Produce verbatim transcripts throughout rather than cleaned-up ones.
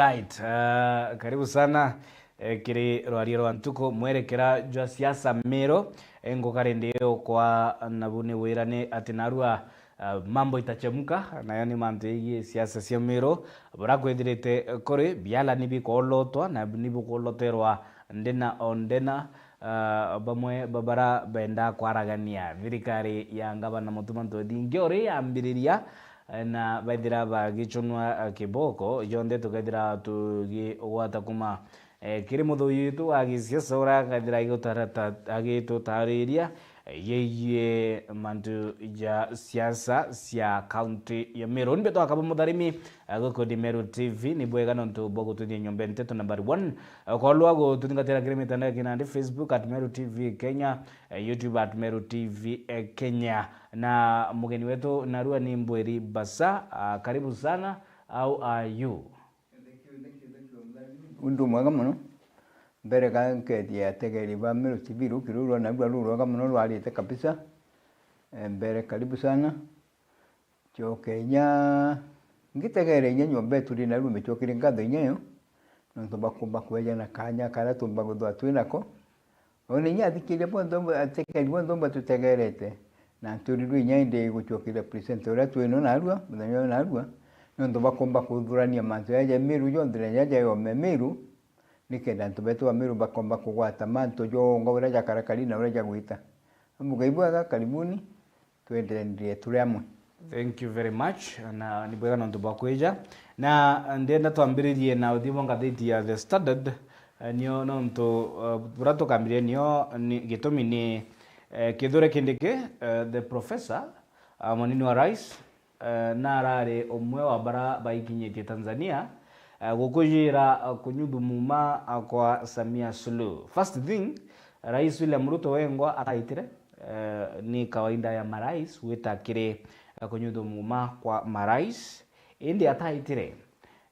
Right, uh, karibu sana eh, kiri rwaria rwa ntuku mwerekera jwa siasa Meru. Eh, nguka rindi iyo kwa nabu ni wira ni ati narua uh, mambo itachemka, nayo ni mantu yegii siasa cia Meru. Bura kwithirite kuri biala ni bikolotwa na ni bikoloterwa ndena o ndena. Uh, bamwe babara benda kwaragania thirikari ya ngavana Mutuma Ntwethingia uri yambiriria eh, na baithira bagichunwa eh, kiboko, jonthe tukethira tugigwata kuma eh, kiri muthuuri witu wa gisiasa uria akethira agigutarata-, agitutariria eh, yegie mantu ja siasa cia kaunti ya Meru. Nimbe twakaba mutharimi eh, guku ni Meru T V, ni bwega nontu bwa gutwithia nyomba nteto number one. Eh, kolwa gututhingatira kiri mitandao ya kinandi, Facebook at Meru T V Kenya, eh, YouTube at Meru T V eh, Kenya. Na mugeni wetu narua ni Mbwiri Basa. Ah, karibu sana. How are you? Undu mwega muno. Mbere ka nkeethia ategeri ba Meru T V ruki ruu rwa narua ruu rwega muno rwarite kabisa. Eh, mbere karibu sana. Ncoke inya ngitegere inya nyomba etu ri narua micokire nkatho inya yo nontu bakumba kweja na kanya karia tumba guthwa twi nako. Ona inya athikiria bonthe, atekeri bonthe batutegerete, na nturirwe inya indi gucokeria presenter uria twino narua, muthenya uyu narua, nontu bakomba kuthurania mantu jaja Meru jonthe na jaja yome Meru, nikenda antu betu ba Meru bakomba kugwata mantu jonga uria jakarakari na uria jagwita. Amugai bwega, karibuni. Twenderie turi amwe. Thank you very much. Na ni bwega nontu bwa kwija. Na ndienda twambiririe na uthiimo ngathiti ya The Standard, eh, nio nontu, eh, bura tukambiria nio ni, gitumi ni, eh, Kithure Kindiki, eh, the professor, ah, munini wa rais, eh, na arari umwe wa bara baikinyitie Tanzania, eh, gukujira, eh, kunyuthumuma, eh, kwa Samia Suluhu. First thing, Rais William Ruto wengwa ataitire, eh, ni kawaida ya marais gwita kiri, eh, kunyuthumuma kwa marais, indi ataitire.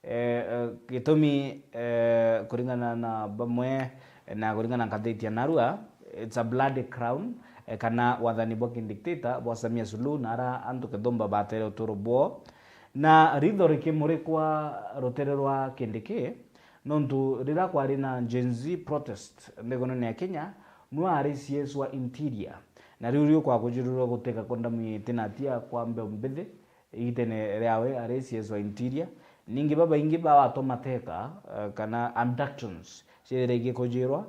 Eh, eh, gitumi, eh, kuringana na bamwe na kuringana na ngathiti ya narua, it's a bloody crown, eh, kana wathani bwa kidictator bwa Samia Suluhu na ara antu kithumba batere uturo bwao. Na ritho rikimurikwa rutere rwa Kindiki, nontu riria kwari na Gen Z protest nthigurune ya Kenya, nwe ari C S wa interior. Na riu riu kwakujirurwe guteka kondamu itina atia kwa mbeu mbithi, igitene riawe ari C S wa interior. Ningi babaingi bawatwa mateka, eh, kana abductions ciethire igikujirwa,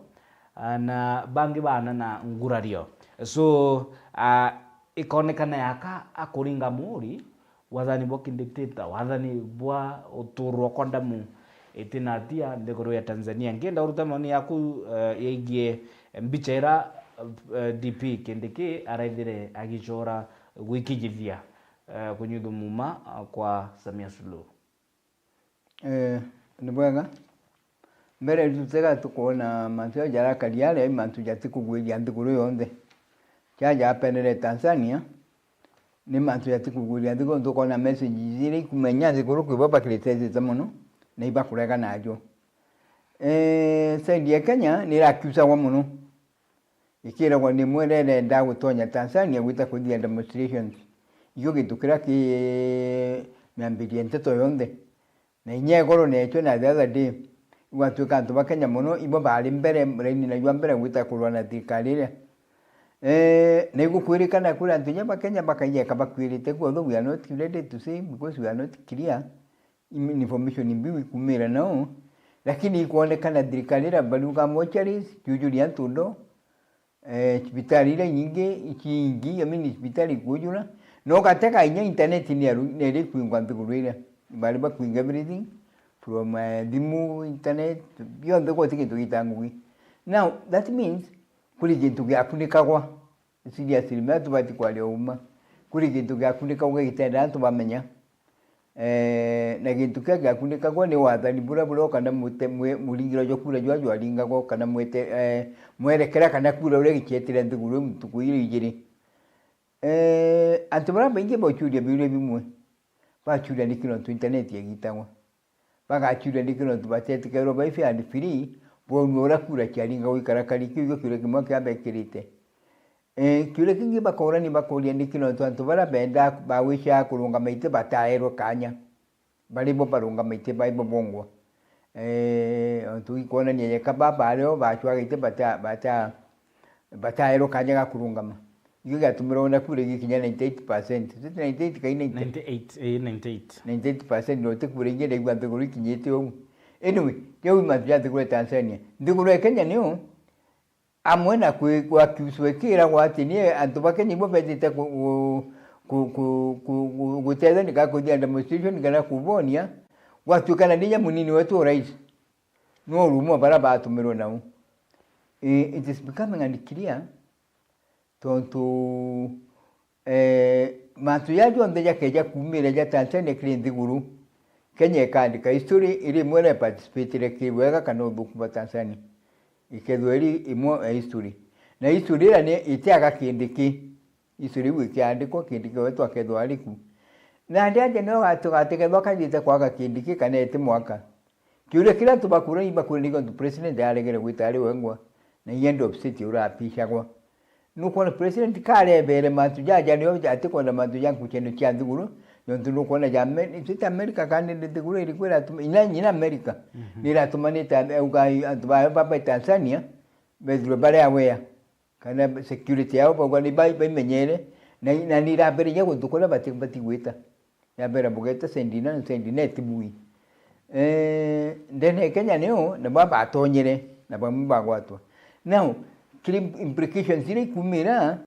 ah, na bangi baana na ngurario. So, ah, ikonekana yaka akuringa muri, wathani bwa kidictator, wathani bwa uturwa kwa ndamu itina atia nthiguru ya Tanzania. Ngienda uruta maoni yaku, eh, yegie mbicha ira, eh, D P Kindiki araithire agicora gwikijithia, eh, kunyuthumuma, eh, kwa Samia Suluhu. Eh, ni bwega. Mbere tutega tukwona mantu jaria jarakari aria, i mantu jatikugwiria nthiguru yonthe. Jaja apenere Tanzania, ni mantu jatikugwiria nthiguru, tukona messages iria ikumenya nthiguru kwi bo bakritisite mono, na ibakurega najo. Eh, side ya Kenya ni irakiusagwa mono. Ikiragwa ni imwe rirenda gutonya Tanzania gwita kuthithia demonstrations. Ikio gintu kiria ki miambirie nteto yonthe. Na inya igoro neekio na the other day, igwatuika antu ba Kenya mono, ibo baari mbere, raini na jwa mbere gwita kurwa na thirikari iria. Eh, na igukwirikana kuri antu inya ba Kenya bakaijeka bakwirite ku, although we are not ready to say because we are not clear. Im-, information imbiu ikumira nao, lakini ikwonekana thirikari iria bariuga mortuaries, ciujuri antu ndo, eh, cibitari iria nyingi, ici ingi, I mean, cibitari ikujura, na ugatega inya internet ni aru-, ni iri kwingwa nthiguru iria. Bari bakwinga everything, from, eh, thimu, internet, bionthe, goti gintu gita ngugi. Now, that means, kuri gintu giakunikagwa. Seriously, mea tubati kwaria uma. Kuri gintu giakunikagwa gitenda antu bamenya. Eh, na gintu kia giakunikagwa ni wathani buria buroka na mute-, mwe-, muringiro jwa kura jwa jwaringagwa kana mwete-, eh, mwerekera kana kura uria gicietire nthiguru iu ntuku iria ijiri. Eh, antu baria baingi bauchuria biuria bimwe. Bachuria niki nontu internet igitagwa. Bagachuria niki nontu batetikairwa bai fair and free, bonua uria kura ciaringagwa ikarakari, kiu gio kiuria kimwe kia bekirite. Eh, kiuria kingi bakourania bakoria niki nontu antu baria benda bawicaga kurungama iti bataerwe kanya. Bari bo barungama iti bai bo bongwa. Eh, ontu ikwonania yeka baba ario bacwagaite bata-, bata-, bataerwo kanya ga kurungama. Ikio giatumirwe na kura igikinya ninety-eight percent. Ti ninety-eight kai ninety? Ninety-eight, eh, ninety-eight. Ninety-eight percent no ti kura ingi ndaigua nthiguru ikinyite uu. Anyway, riu mantu ja nthiguru ya Tanzania. Nthiguru ya Kenya niu, amwe na kwi-, gwakiucwa ikiragwa ati ni antu ba Kenya ibo betite ku-, gu-, gu-, gu-, gu-, gutethania kana kuthia demonstration kana kubonia, gwatuikana ni inya munini wetu urais. No rumwe bara batumirwe nau. Eh, it is becoming unclear, tontu, eh, mantu ja jonthe jakeja kumira ja Tanzania kiri nthiguru, Kenya ikaandika history iri imwe na iparticipatire ki bwega kana uthuku bwa Tanzania. Ikethwa iri imwe ya history. Na history iria ni itiaga Kindiki. History iu ikiandikwa, Kindiki wetu akethwa ari ku. Nandi aja nio gatu-, gatikethwa kajite kwaga Kindiki kana iti mwaka. Kiuria kiria antu bakura, ibakura ni gontu president aregere gwita ari wengwa, na end of state urapishagwa. Nukwona president karebere mantu jaja nio atikwenda mantu ja nkucheno cia nthiguru, nontu nukwona ja Amer-, iti America kandi ni nthiguru iriku iratuma, ina, ina America, Mhm. ni iratumanite auga antu bayo baba Tanzania, bethirwe bari aware. Kana security yao bauga ni bai-, baimenyere, na, na ni irambiriria guntu kuria bati-, batigwita. Yambere bugete Sendina, Sendina etibui. Eh, ndene ya Kenya niyo, na baba batonyere, na bamwe bagwatwa. Now, kiri implications iria ikumira,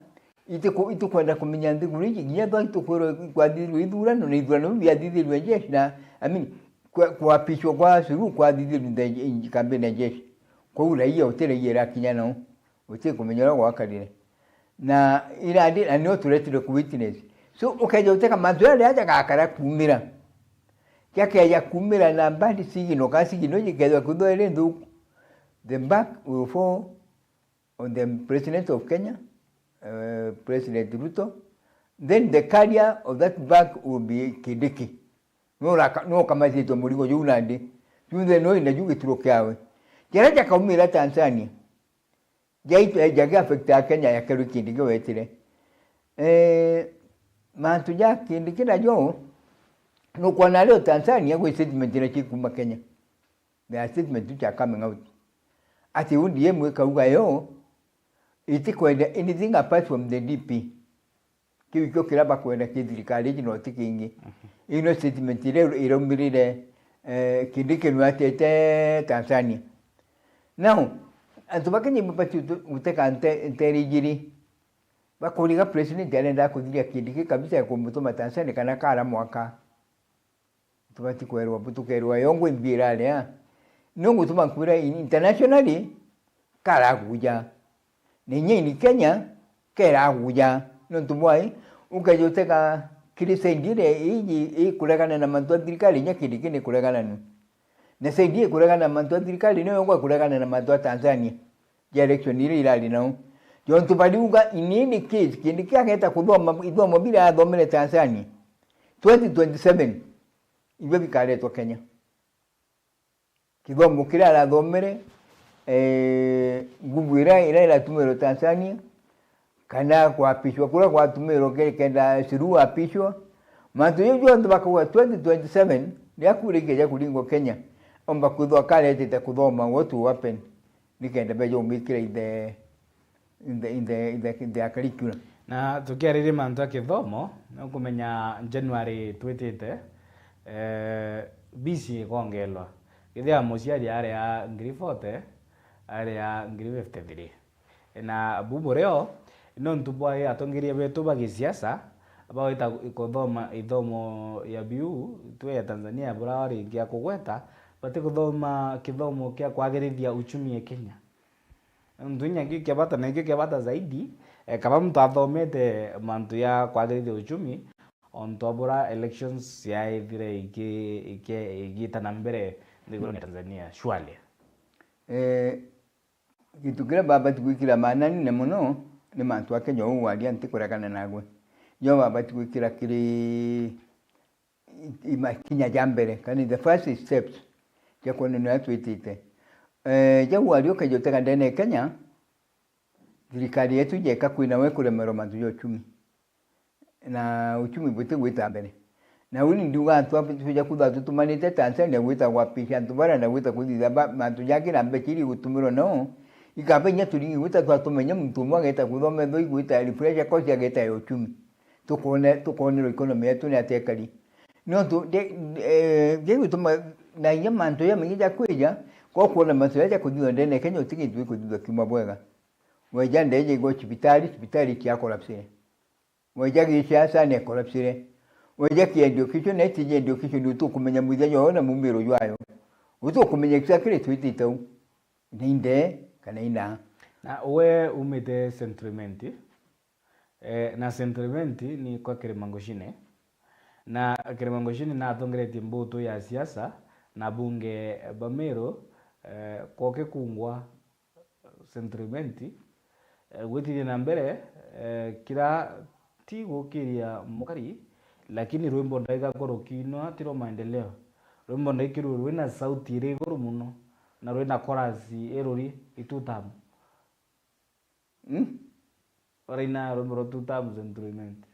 itiku-, itikwenda kumenya nthiguru iji, nginya twa itukwirwa kwathithirwe ithurano, na ithurano biu biathithirwe jeshi, na, I mean, kwa-, kuapishwa kwa Suluhu kwathithirwe the, kambini ya jeshi. Kwou raia uti raia irakinya nao. Utikumenya uria gwakarire. Na irandi, na nio turetire ku witness. So, ukeja uteka mantu jaria jagakara kumira. Jakeja kumira na bad signal, ka signal jikethwa kwithwa iri nthuku. The buck will fall on the president of Kenya, uh, President Ruto. Then the carrier of that buck will be Kindiki. Nuraka-, nukamatitwe murigo juu nandi. Junthe no ina juu gituro kiawe. Jaria jakaumira Tanzania. Jai-, jagi affect a Kenya ya keru Kindiki wetire. Eh, mantu ja Kindiki najo, nukwona ario Tanzania gwi statement na chikuma Kenya. There are statement which are coming out. Ati U D M ikauga yo, itikwenda anything apart from the D P. Kiu ikio kiria bakwenda ki thirikari iji no ti kingi. Mhm. Ino statement iria iraumirire, eh, Kindiki nwe atete Tanzania. Now, antu ba Kenya ibabati gutu-, guteka nte-, ntere ijiri. Bakuriga president arenda kuthiria Kindiki kabisa ya kumutuma Tanzania kana kara mwaka. Tubati kwerwa bu, tukerwa yo ngwe mbi iraria. No ngutuma nkwira in-, internationally, karaguja. Na inya in Kenya, keraguja. Nontu bwai, ukeja utega kiri side iria iji ikuregana na mantu a thirikari, inya Kindiki ni kuregana nu. Na side ikuregana na mantu a thirikari, niyo yongwa ikuregana na mantu a Tanzania. Ja election iria irari nao. Jontu bariuga, in any case, Kindiki ageta kuthoma ithomo biria athomere Tanzania, twenty twenty-seven, ibio bikaretwa Kenya. Kithomo kiria arathomere, eh, nguvu iria, iria iratumirwe Tanzania, kana kwapishwa kuria kwatumirwe ke-, kenda Suluhu apishwa. Mantu jau jonthe bakauga twenty twenty-seven, riria kura ikeja kuringwa Kenya, omba kwithwa akaretete kuthoma what will happen, nikenda beja umikira in the, in the, in the, in the, in the curriculum. Na tukiariria mantu a kithomo, nukumenya January twitite, eh, B C ikongelwa. Kethira muciari ari a ngiri forty, ari a ngiri fifty-three. Na bu burio, nontu bwa atongeria betu ba gisiasa, bagwita kuthoma ithomo ya biu, twe ya Tanzania, bura ringi ya kugweta, bati kuthoma kithomo kia kwagirithia uchumi ya Kenya. Nontu inya kio kia bata, na ikio kia bata zaidi, eh, kaba muntu athomete mantu ya kwagirithia uchumi, ontu bura elections ciaithire iki-, iki-, igiita na mbere nthigurune ya Tanzania, surely. Eh, Gintu kiria babati gwikira maananine mono ni mantu a Kenya uu waria ntikuregana nagwe. Nio babati gwikira kiri i-, i-, makinya ja mbere, kana the first steps cia kwona niria twitite. Eh, jau waria ukeja utega ndene ya Kenya, thirikari yetu jeka kwina we kuremerwa mantu ja uchumi. Na uchumi butigwita mbere. Na uni ndiuga antu a tuja kutha tutumanite Tanzania gwita gwapisha antu bara na gwita kuthitha ba-, mantu jangi na mbeca iri gutumirwa nao, ikaba inya turingi gwita twatumenya muntu umwe ageta kuthomethwa igwita refresher course ageta ya uchumi. Tukone-, tukonerwa economy yetu ni atia ikari. Nontu nde-, eh, gigutuma na inya mantu jamaingi ja kwija, ko kwona mantu jaja kuthithwa ndene ya Kenya uti gintu gikuthithwa kiuma bwega. Weja ndeje igwe cibitari, cibitari cia collapse. Weja gisiasa ne collapse. Weja ki education ne tiji education utukumenya muthenya uyu na mumiro jwayo. Utukumenya exactly twitite u. Ni nde kana ina. Na we umite Central Imenti, eh, na Central Imenti ni kwa Kirima Ngochine. Na Kirima Ngochine natongeretie mbutu ya siasa na bunge ba Meru, eh, kwa kikungwa Central Imenti, eh, gwitithia na mbere, eh, kira ti gukiria mukari, lakini rwimbo ndaiga kurukinwa ti rwa maendeleo. Rwimbo ndaikirwe rwina sauti iri iguru muno na rwina chorus iruri itutamu. Mm? Uraina rwimbo rwa two terms and three months.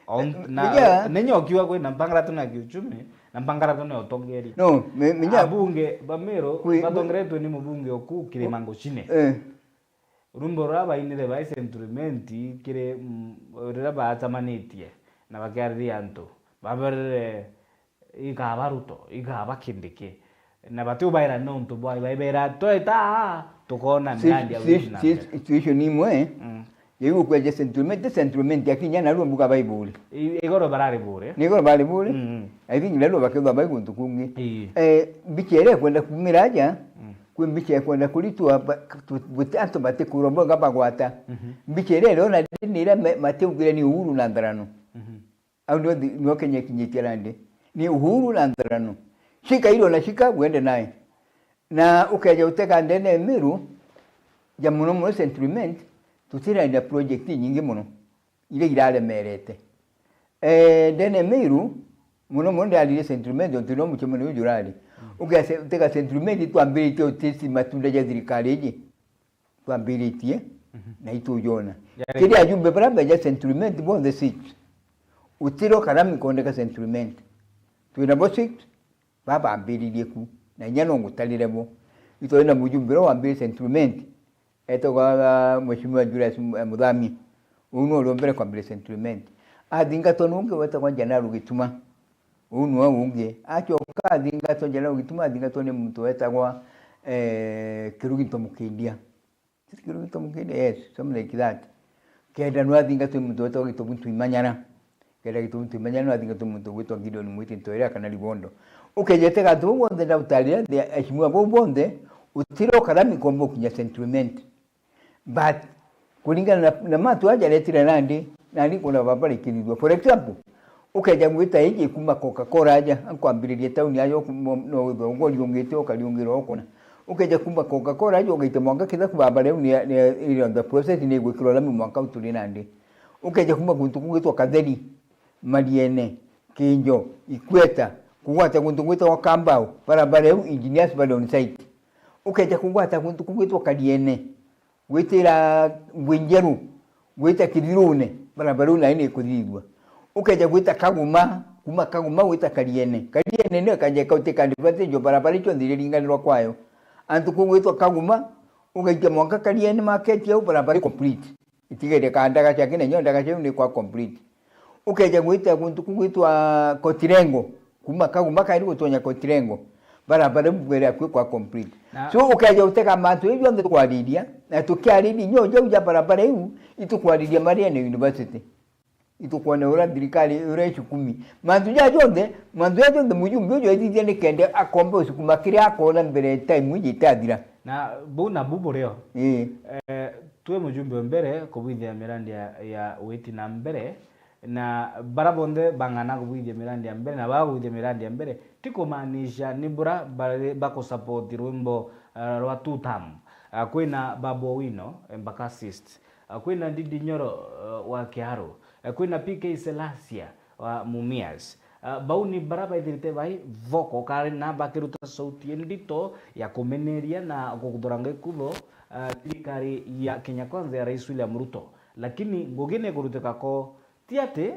Om-, na, Menya. Nenya ukiuga kwina mpangaratune ya kiuchumi na mpangaratune ya utongeria. No, me-, menya. Abunge ba Meru kwi-, batongeretwe ni mubunge uku Kirima Ngochine. Eh. Rwimbo ruria bainire bai Central Imenti kiri, mm, riria baatamanitie na bakiariria antu, baberire ikaba Ruto, ikaba Kindiki. Na batiubaira nontu bwa, baibera tweta, tukona Si-, mirandi ya si-, wiki na si-, mbere. Situation imwe, Mm. Yaigu kweja Central Imenti, Central Imenti akinya narua mbuga baiburi. I-, igoro barari bure. Ni igoro bari bure. Mm. I think narua bakethwa bai guntu kungi. Ii. Eh, mbicha iria ikwenda kumira aja, Mm. kwi mbicha ikwenda kuritua ba-, tu-, buti antu batikurwa boga bagwata. Mhm. Mbicha iria irona ni iria me-, matiugire ni Uhuru na Ntharano. Mhm. Au nio thi-, nio Kenya ikinyitie nandi. Ni Uhuru na Ntharano. Shika ilo na shika, uende naye. Na ukeja utega ndene ya Meru, ja muno muno Central Imenti, tutiraenda project inyingi muno, iria iraremerete. Eh, ndene ya Meru, muno muno ndirarire Central Imenti, ontu nio mucemanio uju urari. Mm. Ukese-, utega Central Imenti, twambiritie utisi matunda ja thirikari iji. Twambiritie, Mhm. na itujona. Yari- Kiri ajumbe baria beja Central Imenti bonthe six. Utiro karami kondeka Central Imenti. Twina bo six, babambiririe ku. Na inya no ngutarire bo. Itwari na mujumbe uria wambiririe Central Imenti. Etagwa Mheshimiwa Julius M-, Muthami. Uu nwe uria mbere kwambiria Central Imenti. Athingatwa ni ungi wetagwa Janaru Gituma. Uu nwe ungi. Acoka athingatwa, Janaru Gituma athingatwa ni muntu wetagwa, eh, Kirugi Ntomukindia. Kirugi Ntomukindia, yes, something like that. Kenda nwe athingatwa ni muntu wetagwa Gitobu Ntuimanyara. Kenda Gitobu Ntuimanyara nwe athingatwa ni muntu wetagwa Gideon Mwiti Ntoira kana Ribondo. Ukejete gantu bau bonthe ndautarire, the aheshimiwa bau bonthe, utiro karami komba ukinya Central Imenti. But kuringana na, na mantu aja aretire nandi, nandi kuna baba rikirithua. For example, ukeja gwita iji kuma Coca-Cola aja, ankwambiririe tauni aja, no withwa ugoriungite, ukariungira ukona. Ukeja kuma Coca-Cola aja, ugaite mwanka kithaku baba riu ni, ni, ni on the process ni igwikirwa lami mwanka u turi nandi. Ukeja kuma guntu kugwitwa Katheri, Mariene, Kinjo, Ikweta, kugwata guntu gwitagwa Kambau, barabara iu engineers bari on site. Ukeja kugwata guntu kugwitwa Kariene, gwitira Ngwinjeru, gwita Kithirune, barabara iu nayo ni ikuthithua. Ukeja gwita Kaguma, kuma Kaguma gwita Kariene. Kariene niyo ikaja ikautika advantage of barabara icio nthe iriringanirwa kwayo. Antu kuu gwitwa Kaguma, ugaikia mwanka Kariene market au barabara i complete. Itigere ka ndagaca kina nyo ndagaca iu ni kwa complete. Ukeja gwita guntu kugwitwa Kotirengo, kuma Kaguma kairi gutonya Kotirengo, barabara iu bwere akui kwa complete. Na- So ukeja utega mantu iu jonthe tukwariria, na tukiariria nyo jau ja barabara iu, itukwariria Mariene University. Itukwona uria thirikari uria icukumi. Mantu ja jonthe, mantu ja jonthe mujumbe uju aithithia ni kenda akomba ucukuma kiria akona mbere time iji itathira. Na buu nabu burio. Ii. Eh, twi mujumbe wa mbere kubwithia mirandi ya, ya witi na mbere, na bara bonthe bang'ana kubwithia mirandi ya mbere, na bagubwithia mirandi ya mbere, ti kumaanisha ni bura bari bakusupport rwimbo, eh, rwa two term. Ah, kwina Babu Owino, Embakasi East. Ah, kwina Ndindi Nyoro, eh, wa Kiharu. Eh, kwina P K Selassie wa Mumias. Ah, bau ni bara baithirite bai vocal kari na bakiruta sauti ndito ya kumeneria na kuthuranga ikutho, ah, thirikari ya Kenya Kwanza ya Rais William Ruto. Lakini ngugi ni ikurutika ko, ti ati,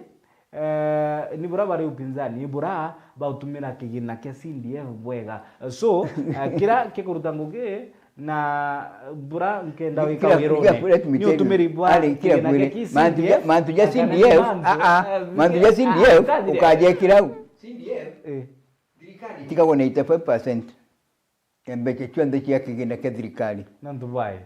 eh, ni bura bari upinzani, ni bura bautumira kigina kia C D F bwega. So, eh, kira kikuruta ngugi na bura nkenda wika wirone. Ni utumiri bwa kigina kia ki mantu ja, C D F, mantu ja C D F, a, a, mantu ja C D F, ukajekira u. C D F, eh, thirikari itigagwo na eighty-five percent ya mbeca cionthe cia kigina kia thirikari. Nontu bwae?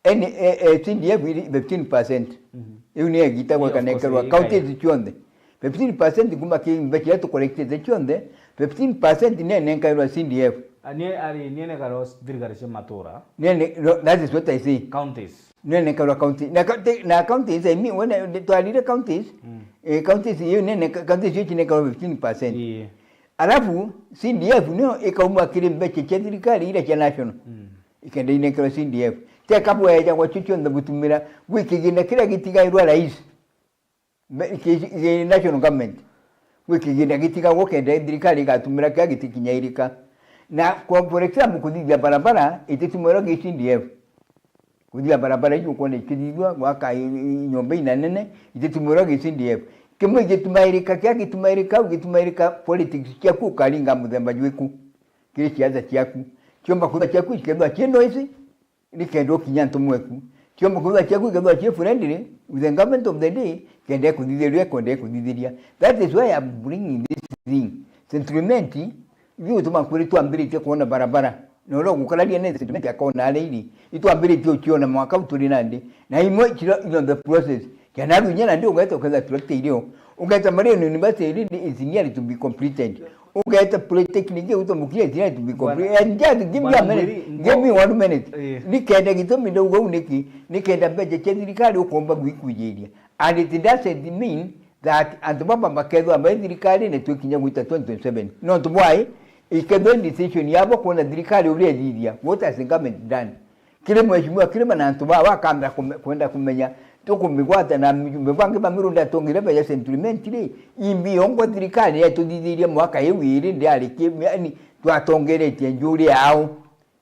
Eni, e, e, C D F iri fifteen percent. Mhm. Iu ni egitagwa kana ikerwa counties cionthe. Fifteen percent kuma ki mbeca iria tukorektete cionthe, fifteen percent ni enenkairwa C D F. Ani, ari, ni enenkairwa thirikari cia matura. Ni ene-, no, that is what I say. Counties. Ni enenkairwa county. Na county, na counties, I mean, when I, twarire counties, mm, eh, counties, iu ni ene-, counties iu cinekarwa fifteen percent. Ii. Alafu, C D F nio ikauma kiri mbeca cia thirikari iria cia national. Mm. Ikenda inenkerwa C D F. Teka bwejagwa cio cionthe butumira gwi kigina kiria gitigairwa rais. Mbe-, ki-, ki-, national government. Gwi kigina gitigagwo kenda thirikari igatumira kiria gitikinyairika. Na kwa, for example, kuthithia barabara, ititumirwa gi C D F. Kuthia barabara icio ukwona ikithithua, gwaka i-, i-, nyomba inanene, ititumirwa gi C D F. Kimwe igitumairika, kia gitumairika, au gitumairika politics ciaku ukaringa muthemba jwiku. Kiri ciaca ciaku. Ciomba kwithwa ciaku ikethwa ci noisy, nikenda ukinya antu mweku. Ciomba kwithwa ciaku ikethwa ci friendly with the government of the day, kenda ikuthithiria, kwenda ikuthithiria. That is why I'm bringing this thing. Settlement, ithui utuma kwiri twambiritie kwona barabara. Na uria ugukararia ni settlement akona aria iri. Itwambiritie uciona mwaka u turi nandi. Na imwe cira in the process. Kana runya nandi ugeta uketha tractor irio. Ugeta Marion University is nearly to be completed. Ugeta Polytechnic uto mukire is nearly to be completed. And just give me a minute. Give me one minute. Eh. Nikenda gitumi ndauga u niki? Nikenda mbeca cia thirikari ukomba gwikujiria. And it doesn't mean that antu baba bakethwa bai thirikari na twikinya gwita twenty twenty-seven. Nontu bwai, ikethwa decision yabo kwona thirikari uria ithithia. What has the government done? Kiri mheshimiwa Kirima na antu baa bakamba kume-, kwenda kumenya, tukumigwata na mjumbe bangi ba Meru ndatongire beja settlement ri, imbi yongwa thirikari yatuthithirie mwaka iu iri ndiarikie, yani twatongeretie njuri yao.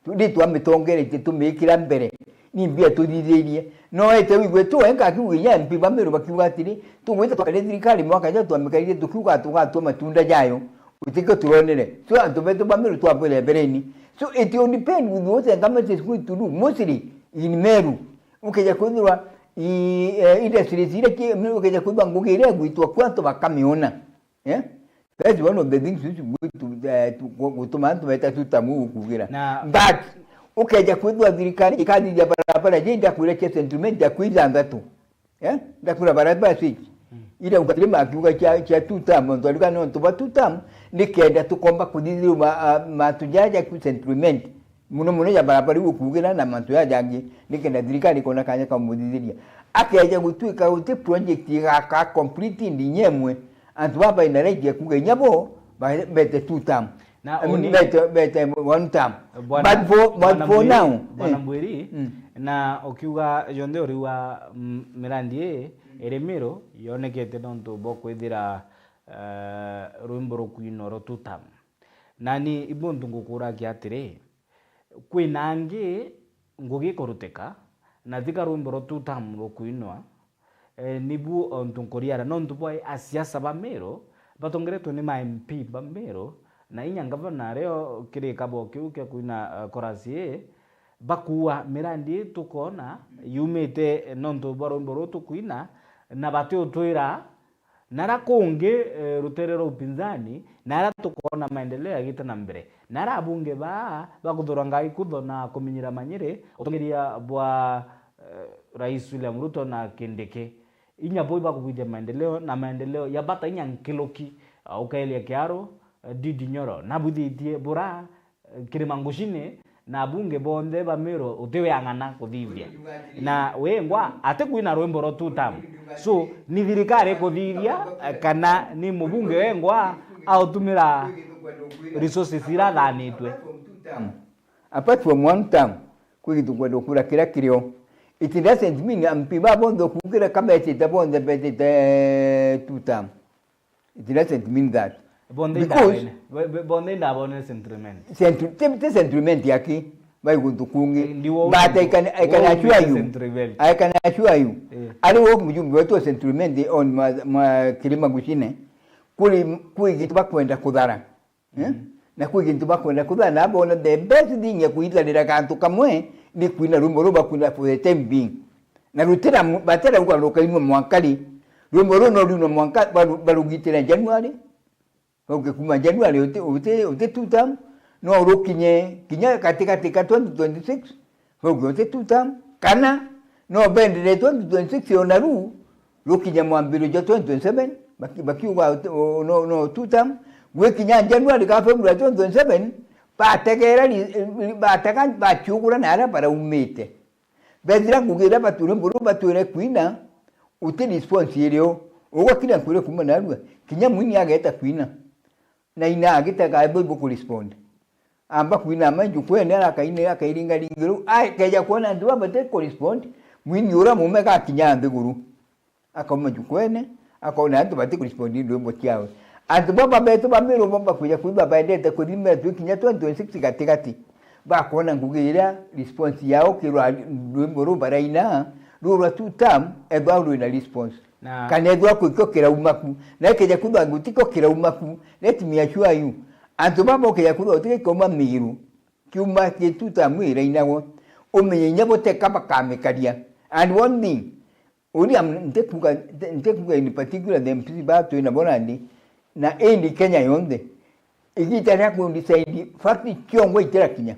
Ndi twamitongeretie tumikira mbere. Ni mbia tuthithirie. No ete wigwe tu enka akiuga inya M P ba Meru bakiuga atiri, tugwita twakare thirikari mwaka ja twamikarire tukiuga tugatua matunda jayo. Utikio turonere. So antu betu ba Meru twabwire mbereni. So it will depend with what the government is going to do, mostly in Meru. Ukeja kwithirwa i, eh, industries iria ki, ukeja kwithirwa ngugi iria igwitwa kwa antu bakamiona. Eh? That is one of the things which we to, eh, to, gu-, gutuma antu beta tutamu gukugira. Na but ukeja kwithirwa thirikari ikathithia barabara je ndakwira cia settlement ya kwithanthatu. Eh? Ndakura barabara six. Mm. Ira ugatire makiuga cia, cia two term, muntu arika no tuba two term, nikenda tukomba kuthithirwa ma-, a, mantu jaja ku settlement. Muno muno ja barabara iu ukugira na mantu jaja jangi, nikenda thirikari ikona kanya ka muthithiria. Akeja gutuika guti project igaka complete ndi nyemwe, antu baba ina right ya kuga inya bo, ba-, bete two term. Na I mean, uni bete, bete one term. Bwana, but for, but Bwana for Mbwiri, now, Bwana eh. Mbwiri, mm. Na ukiuga yonthe uriuga, mm, mirandi ii iri Meru yonekete nontu bwa kwithira, eh, rwimbo rukwinwa rwa two term. Nani ibu ntu ngukuragia atiri, kwina angi ngugi ikuruteka, na tiga rwimbo rwa two term rukwinwa, eh, nibu ontu nkuriara, nontu bwa asiasa ba Meru batongeretwe ni ma M P ba Meru, na inya ngavana ario kiri kabo kiu kia kwina, eh, chorus ii, bakuua mirandi ii tukoona yumite nontu bwa rwimbo ruu tukwina, na batiutwira nara kungi, eh, rutere rwa upinzani, nara tukoona maendeleo yagite na mbere. Nara abunge baa bakuthurwa ngai kutho na kuminyira manyiri utongeria bwa, eh, Rais William Ruto na Kindiki. Inya bo ibakubwithia maendeleo, na maendeleo ya bata inya nkiluki, ah, ukaelia kiaro, eh, Ndindi Nyoro nabwithitie bura, eh, kirima ngucini, na abunge bonthe ba Meru utiwe ang'ana kuthithia. Na wengwa atikwina rwimbo rwa two term. So, ni thirikari ikuthithia, eh, kana ni mubunge wengwa autumira resources iria athanitwe. Apart from one term, kwi gintu nkwenda ukura kiria kirio. It doesn't mean M P ba bonthe ukugira ka betite bonthe betite two term. It doesn't mean that. Bonthe because indabone-, bo-, bo-, bonthe indabonere sentiment. Senti-, ti, ti sentiment yaki. bai guntu kungi. Eh, ndiwo But I can, I can assure you, Central Belt. I can assure you, Eh. ari wo mjumbe wetu wa Central Belt on ma, ma Kirima Gushine, kuri, kwi gintu bakwenda kuthara. Eh? Mm. Na kwi gintu bakwenda kuthara, na bona the best thing ya kuitharira gantu kamwe ni kwina rwimbo ruu bakwina for the time being. Na rutira mu-, batirauga rukainwa mwanka ri. Rwimbo ruu no rwinwa mwanka, baru-, barugitire January. Bauge kuma January uti, uti, uti two term, no rukinye kinya katikati ka twenty twenty-six, bauge uti two term, kana no bendere twenty twenty-six ona ru, rukinye mwambiro jwa twenty twenty-seven, baki-, bakiuga uti, o, no, no two term, gwikinya January ka February twenty twenty-seven, bategera ri-, batega, baciugura na aria baraumite. Bethira ngugi iria batwire mburu batwire kwina, uti response irio. Ugakira nkwire kuma narua, kinya mwini ageta kwina. Na ina agitega ebo ibu ku respond. Amba kwina ama njukwene arakaine akairinga ringi ru. Ai, keja kuona antu baba te ku respond, mwini ura mume gakinya nthiguru. Akauma njukwene, akona antu bati ku respond ndwimbo ciawe. Antu baba betu ba Meru bamba kuja kwi babendete kuthimira twi kinya twenty twenty-six gatigati. Bakona ngugi iria response yao kirwa rwimbo ru baraina, rurwa two term, ethwa rwina response. Na kana ethwa kwikio kirauma ku. Na ikeja kwithwa gutiko kirauma ku. Let me assure you. Antu baba ukeja kwithwa utikikauma Meru kiuma ki two term irainagwa. Umenye inya buteka bakamikaria. And one thing, Uri am-, ntikuga, nte-, ntikuga in particular the M Ps ba twina bo nandi, na indi Kenya yonthe. Igita ria ku decide fact ciongwa itirakinya.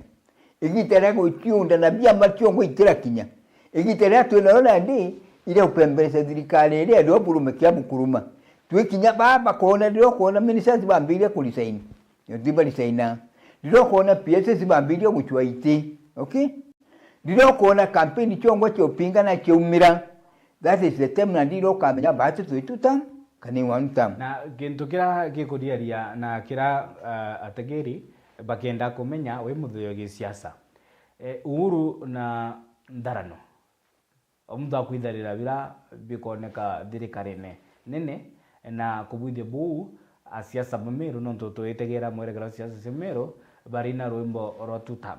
Igita ria guciunda na biama ciongwa itirakinya. Igita ria twina yo nandi, iria upemberesa thirikari iria ndio burume kia bukuruma. Twikinya ba bakona, ndio ukona ministers bambiria ku resign. Ndio ti ba resign. Ndio ukona P S S bambiria gucwa iti. Okay? Riria ukoona kampeni ciongwa cia upingana ciaumira, that is the time na ndira ukamenya baatu twi two term kana i one term. Na gintu kiria gikuriaria na kiria, ah, ategeri bakenda kumenya wi muthio gisiasa. Eh, Uhuru na Ntharano, o muntu akwitharira bira bikoneka thirikarine nene, na kubwithia buu, asiasa ba Meru, nontu twitegera mwerekero wa siasa cia Meru, bari na rwimbo rwa two term.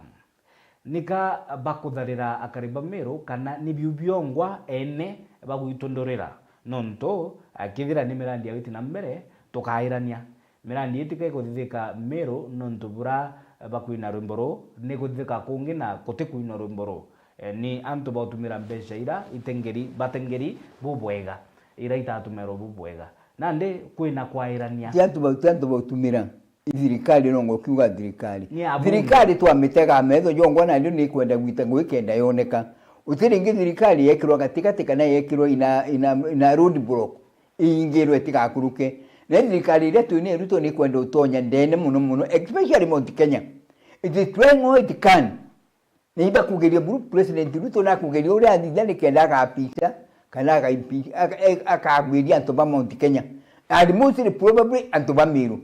Nika bakutharira akari ba Meru kana ni biu biongwa ene bagwitundurira? Nontu, ah, kethira ni mirandi ya witi na mbere, tukairania. Mirandi ii tika ikuthithika Meru nontu bura bakwina rwimbo ruu, ni kuthithika kungi na gutikwinwa rwimbo ruu. Eh, ni antu bautumira mbeca ira itengeri, batengeri bubwega, ira itatumirwa bubwega. Nandi kwina kwairania. Ti antu bau, ti antu bautumira. I thirikari, no ngokiuga thirikari. Ni abunge. Thirikari twamitega metho jongwa, na ndio nikwenda gwita ngui kenda yoneka. Uti ringi thirikari yekirwa gatigati kana yekirwa ina, ina, ina road block, iingirwe itigakuruke. Na thirikari iria twina ya Ruto nikwenda utonya ndene muno muno, especially Mount Kenya. It is trying all it can. Na ibakugeria buru President Ruto nakugeria uria athithia nikenda agapica, kana agaimpeach, aka-, e-, akagwiria antu ba Mount Kenya. And mostly probably antu ba Meru.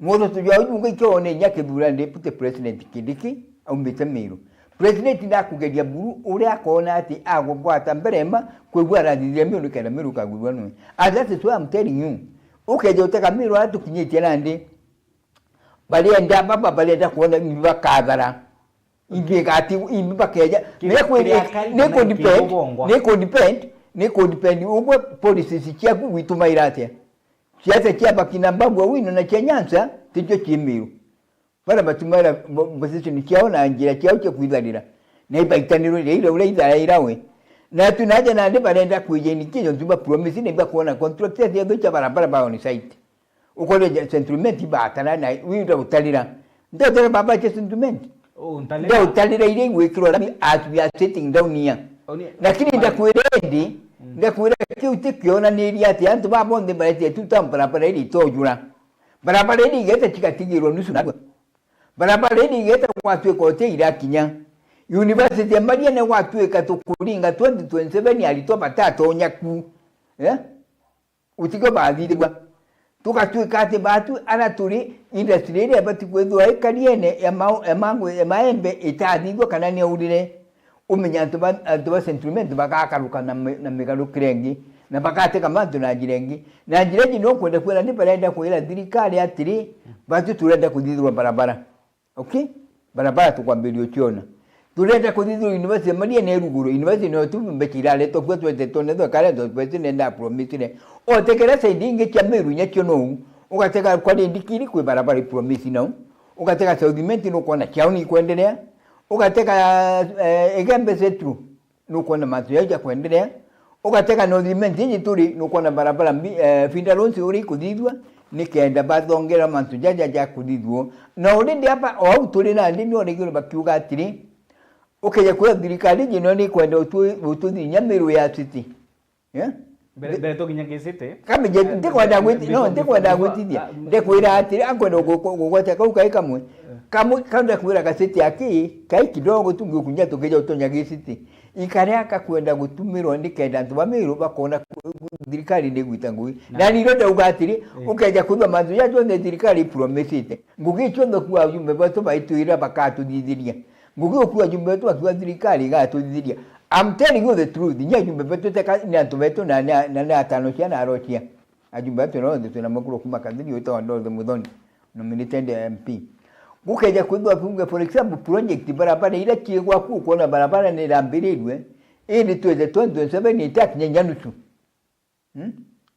Muthutu jwa ujunga ikio one inya kithura Deputy President Kindiki, aumite Meru. President nakugeria buru uria akona ati agugwata mbere ma, kwigua arathithia Meru nikenda Meru kagwirwa nwe. And that is why I'm telling you. Ukeja utega Meru aria tukinyitie nandi. Barienda baba, barienda kuona ni bakathara. Ingi gati, imbi bakeja. Ki-, ni ku-, kiria ni, kari ni kana ku depend, kigogongwa. Ni ku depend, ni ku depend. Ugwe policies ciaku gwitumaira atia? Ciaca cia bakina Babu Owino na cia Nyanza, ticio ci Meru. Bara batumaira bo-, position ciao na njira ciao cia kwitharira. Na ibaitanirwo ira, ira uria itharaira we. Na tu naja nandi barenda kwija ini kijo ntuba promise na ibakuona contractors cia barabara ba on site. Ukore ja-, Central Imenti batara na wira utarira. Ndotera baba che Central Imenti. Oh, ntarira. Nda utarira ile igwikirwa rami as we are sitting down here. Oni-, lakini fine. Ndakwira ndi, mm, ndakwira kiu ti kionaniria ati antu baba bonthe baretie tu tamu barabara ili itojura. Barabara ili igete chikatigirwa nusu na barabara ili igete gwatuika uti irakinya. University ya Maria ne gwatuika tukuringa twenty twenty-seven aritwa batatonya ku. Eh? Utikio bathithigua. Tugatuika ati batu ara turi industry iria ibati kwithirwa ikariene ya mau-, ya mangu-, ya maembe itathithua kana ni aurire. Umenye antu ba, antu ba Central Imenti bagakaruka na mi-, na migarukire ingi, na bagatega mantu na njira ingi. Na njira ingi no kwenda kwira ni barenda kwira thirikari atiri, batu turenda kuthithirwa barabara. Okay? Barabara tukwambiria uciona. Turenda kuthithirwa university ya Maria ne Ruguru, university no tu mbecha iraretwo kuo, twetetwo ne thwekare, twetetwo ne nda promisire. Otekera side ingi cia Meru inya cio nou, ugatega kwa Rindikiri kwi barabara i promise nau, ugatega South Imenti nukwona ciao ni ikwenderea, ugatega, eh, Igembe Central, nukwona mantu jau ja kwenderea, ugatega North Imenti iji turi, nukwona barabara mbi, eh, Finda Roads uria ikuthithua, nikenda bathongera mantu jaja ja kuthithua. Na already hapa, o au turi nandi, ni oregire bakiuga atiri, ukeja kwira thirikari iji no ni ikwenda utu-, ututhinya miru ya city. Eh? Mbere, mbere tukinya Giciti. Kamije, eh, ndikwenda mbe-, gwiti-, no, before, ndikwenda before, gwitithia. Ah, ndikwira atiri, akwenda gu-, gu-, gugwata kau kai kamwe. Eh. Kamwe, kau ndakwira gaciti aki, kai kidogo tu ngukunya tukija utonya Giciti. Ikaria kakwenda gutumirwa nikenda antu ba Meru bakona ku-, ku-, thirikari ni gwita ngugi. Na. Na ni ndo ndauga atiri, eh, ukeja kwithwa mantu ja jonthe thirikari ipromisite. Ngugi cionthe kuwa ajumbe betu baitwira bakatuthithiria. Ngugi ukuwa ajumbe betu bakiuga thirikari igatuthithiria. I'm telling you the truth. Ni ajumbe betu teka ni antu betu na, na, na, na atano cia na arochia. Ajumbe betu no ndu twina mukuru kuma Kathiri witagwa Dorothy Muthoni, nominated M P. Gukeja kwithwa kuuge, for example, project barabara ira cie gwaku, ukwona barabara ni irambirirwe, indi twete twenty twenty-seven itakinya inya nusu. Hmm?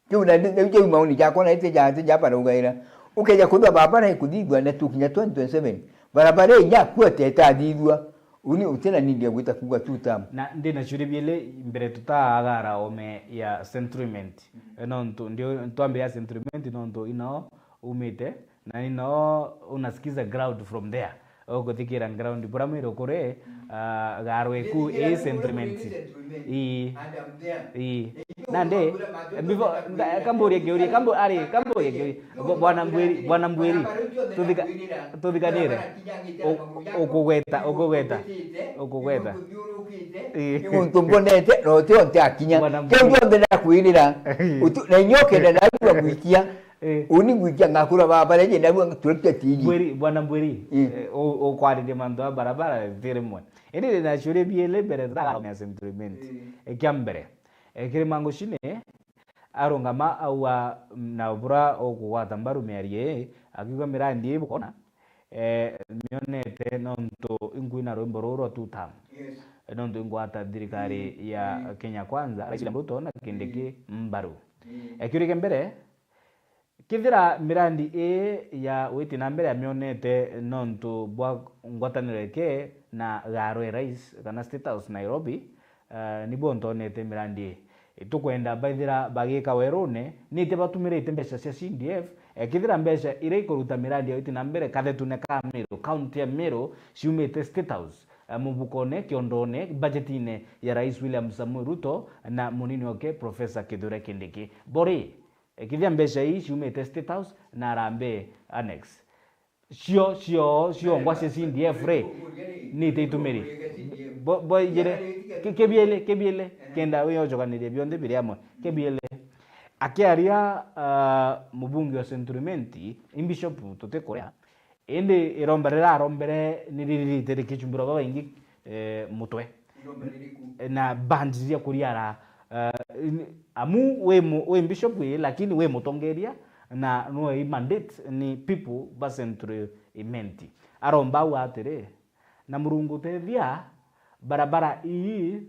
Kiu na ndi-, kiu maoni jakwa na iti ja, iti ja baraugaira. Ukeja kwithwa barabara ikuthithua na tukinya twenty twenty-seven, barabara inya kuo tetathithua. Uni utina nindi ya gwita kuuga two term. Na ndina ciuria bieli mbere tutaagara ome ya Central Imenti. Mm. E, nontu, ndio, twambe ya Central Imenti nontu inao umite, na inao unasikiza ground from there. Ukuthikira ground bura Meru kuri, ah, garwe ku i Central Imenti. Ii. Ii. Nandi, before, nda-, kamburie kiuria, kambu-, ari, kamburie kiuria. Bo-, Bwana Mbwiri, Bwana Mbwiri, tuthika-, tuthikanire. U-, ukugweta, ukugweta. Ukugweta. Ii. Ni muntu mbonete, na uti onte akinya. Bwana Mbwiri. Kiu gionthe ndakwirira. Ii. Utu-, na inya ukenda narua gwikia. Ii. Uni gwikia ngakura barabara iji narua turekia tiji. Mbwiri, Bwana Mbwiri, ii, eh, u-, ukwariria mantu a barabara ti rimwe. Indi ndina ciuria bieli mbere tutathomea Central Imenti. Ii. E, kia mbere, e, Kirima Ngucine, arungama auga, na bura ukugwata mbaru miario ii, akiuga mirandi ii bukona, eh, mionete nontu inkwina rwimbo ruu rwa two term. Yes. Eh, nontu ingwata thirikari, mm, ya, mm, Kenya Kwanza, Rais William Ruto na Kindiki, mm, mbaru. Mm. Eh, kiuria kia mbere, kethira mirandi ii ya witi na mbere amionete nontu bwa ngwataniro eke na garwe Rais kana State House Nairobi, eh, nibo ntonete mirandi ii. Itukwenda baithira bagika werune, nite batumirite mbeca cia C D F, eh, kethira mbeca iria ikuruta mirandi ya witi na mbere kathetune ka Meru, kaunti ya Meru, ciumite State House, eh, mubukone, kiondone, bajetine ya Rais William Samoei Ruto na munini wake Professor Kithure Kindiki. Bori, eh, kethira mbeca ii ciumite State House na Harambee Annex. Cio, cio, ciongwa cia C D F ri, nite itumiri. Bo-, boigire, ki-, kibiele, kibiele, kenda wi ojoganirie bionthe biri amwe. Kibiele. Akiaria, ah, mubunge wa Central Imenti, i Bishop tutikuria, indi iromba riria arombere ni riririte rikichumbirwa babaingi, eh, mutwe. Iromba ririku? Na bandi cia kuriara, eh, in-, amu wi mu-, wi bishop ii, lakini wi mutongeria, na nwe i mandate ni people ba Central Imenti. Aromba au atiri, "Na Murungu tethia barabara ii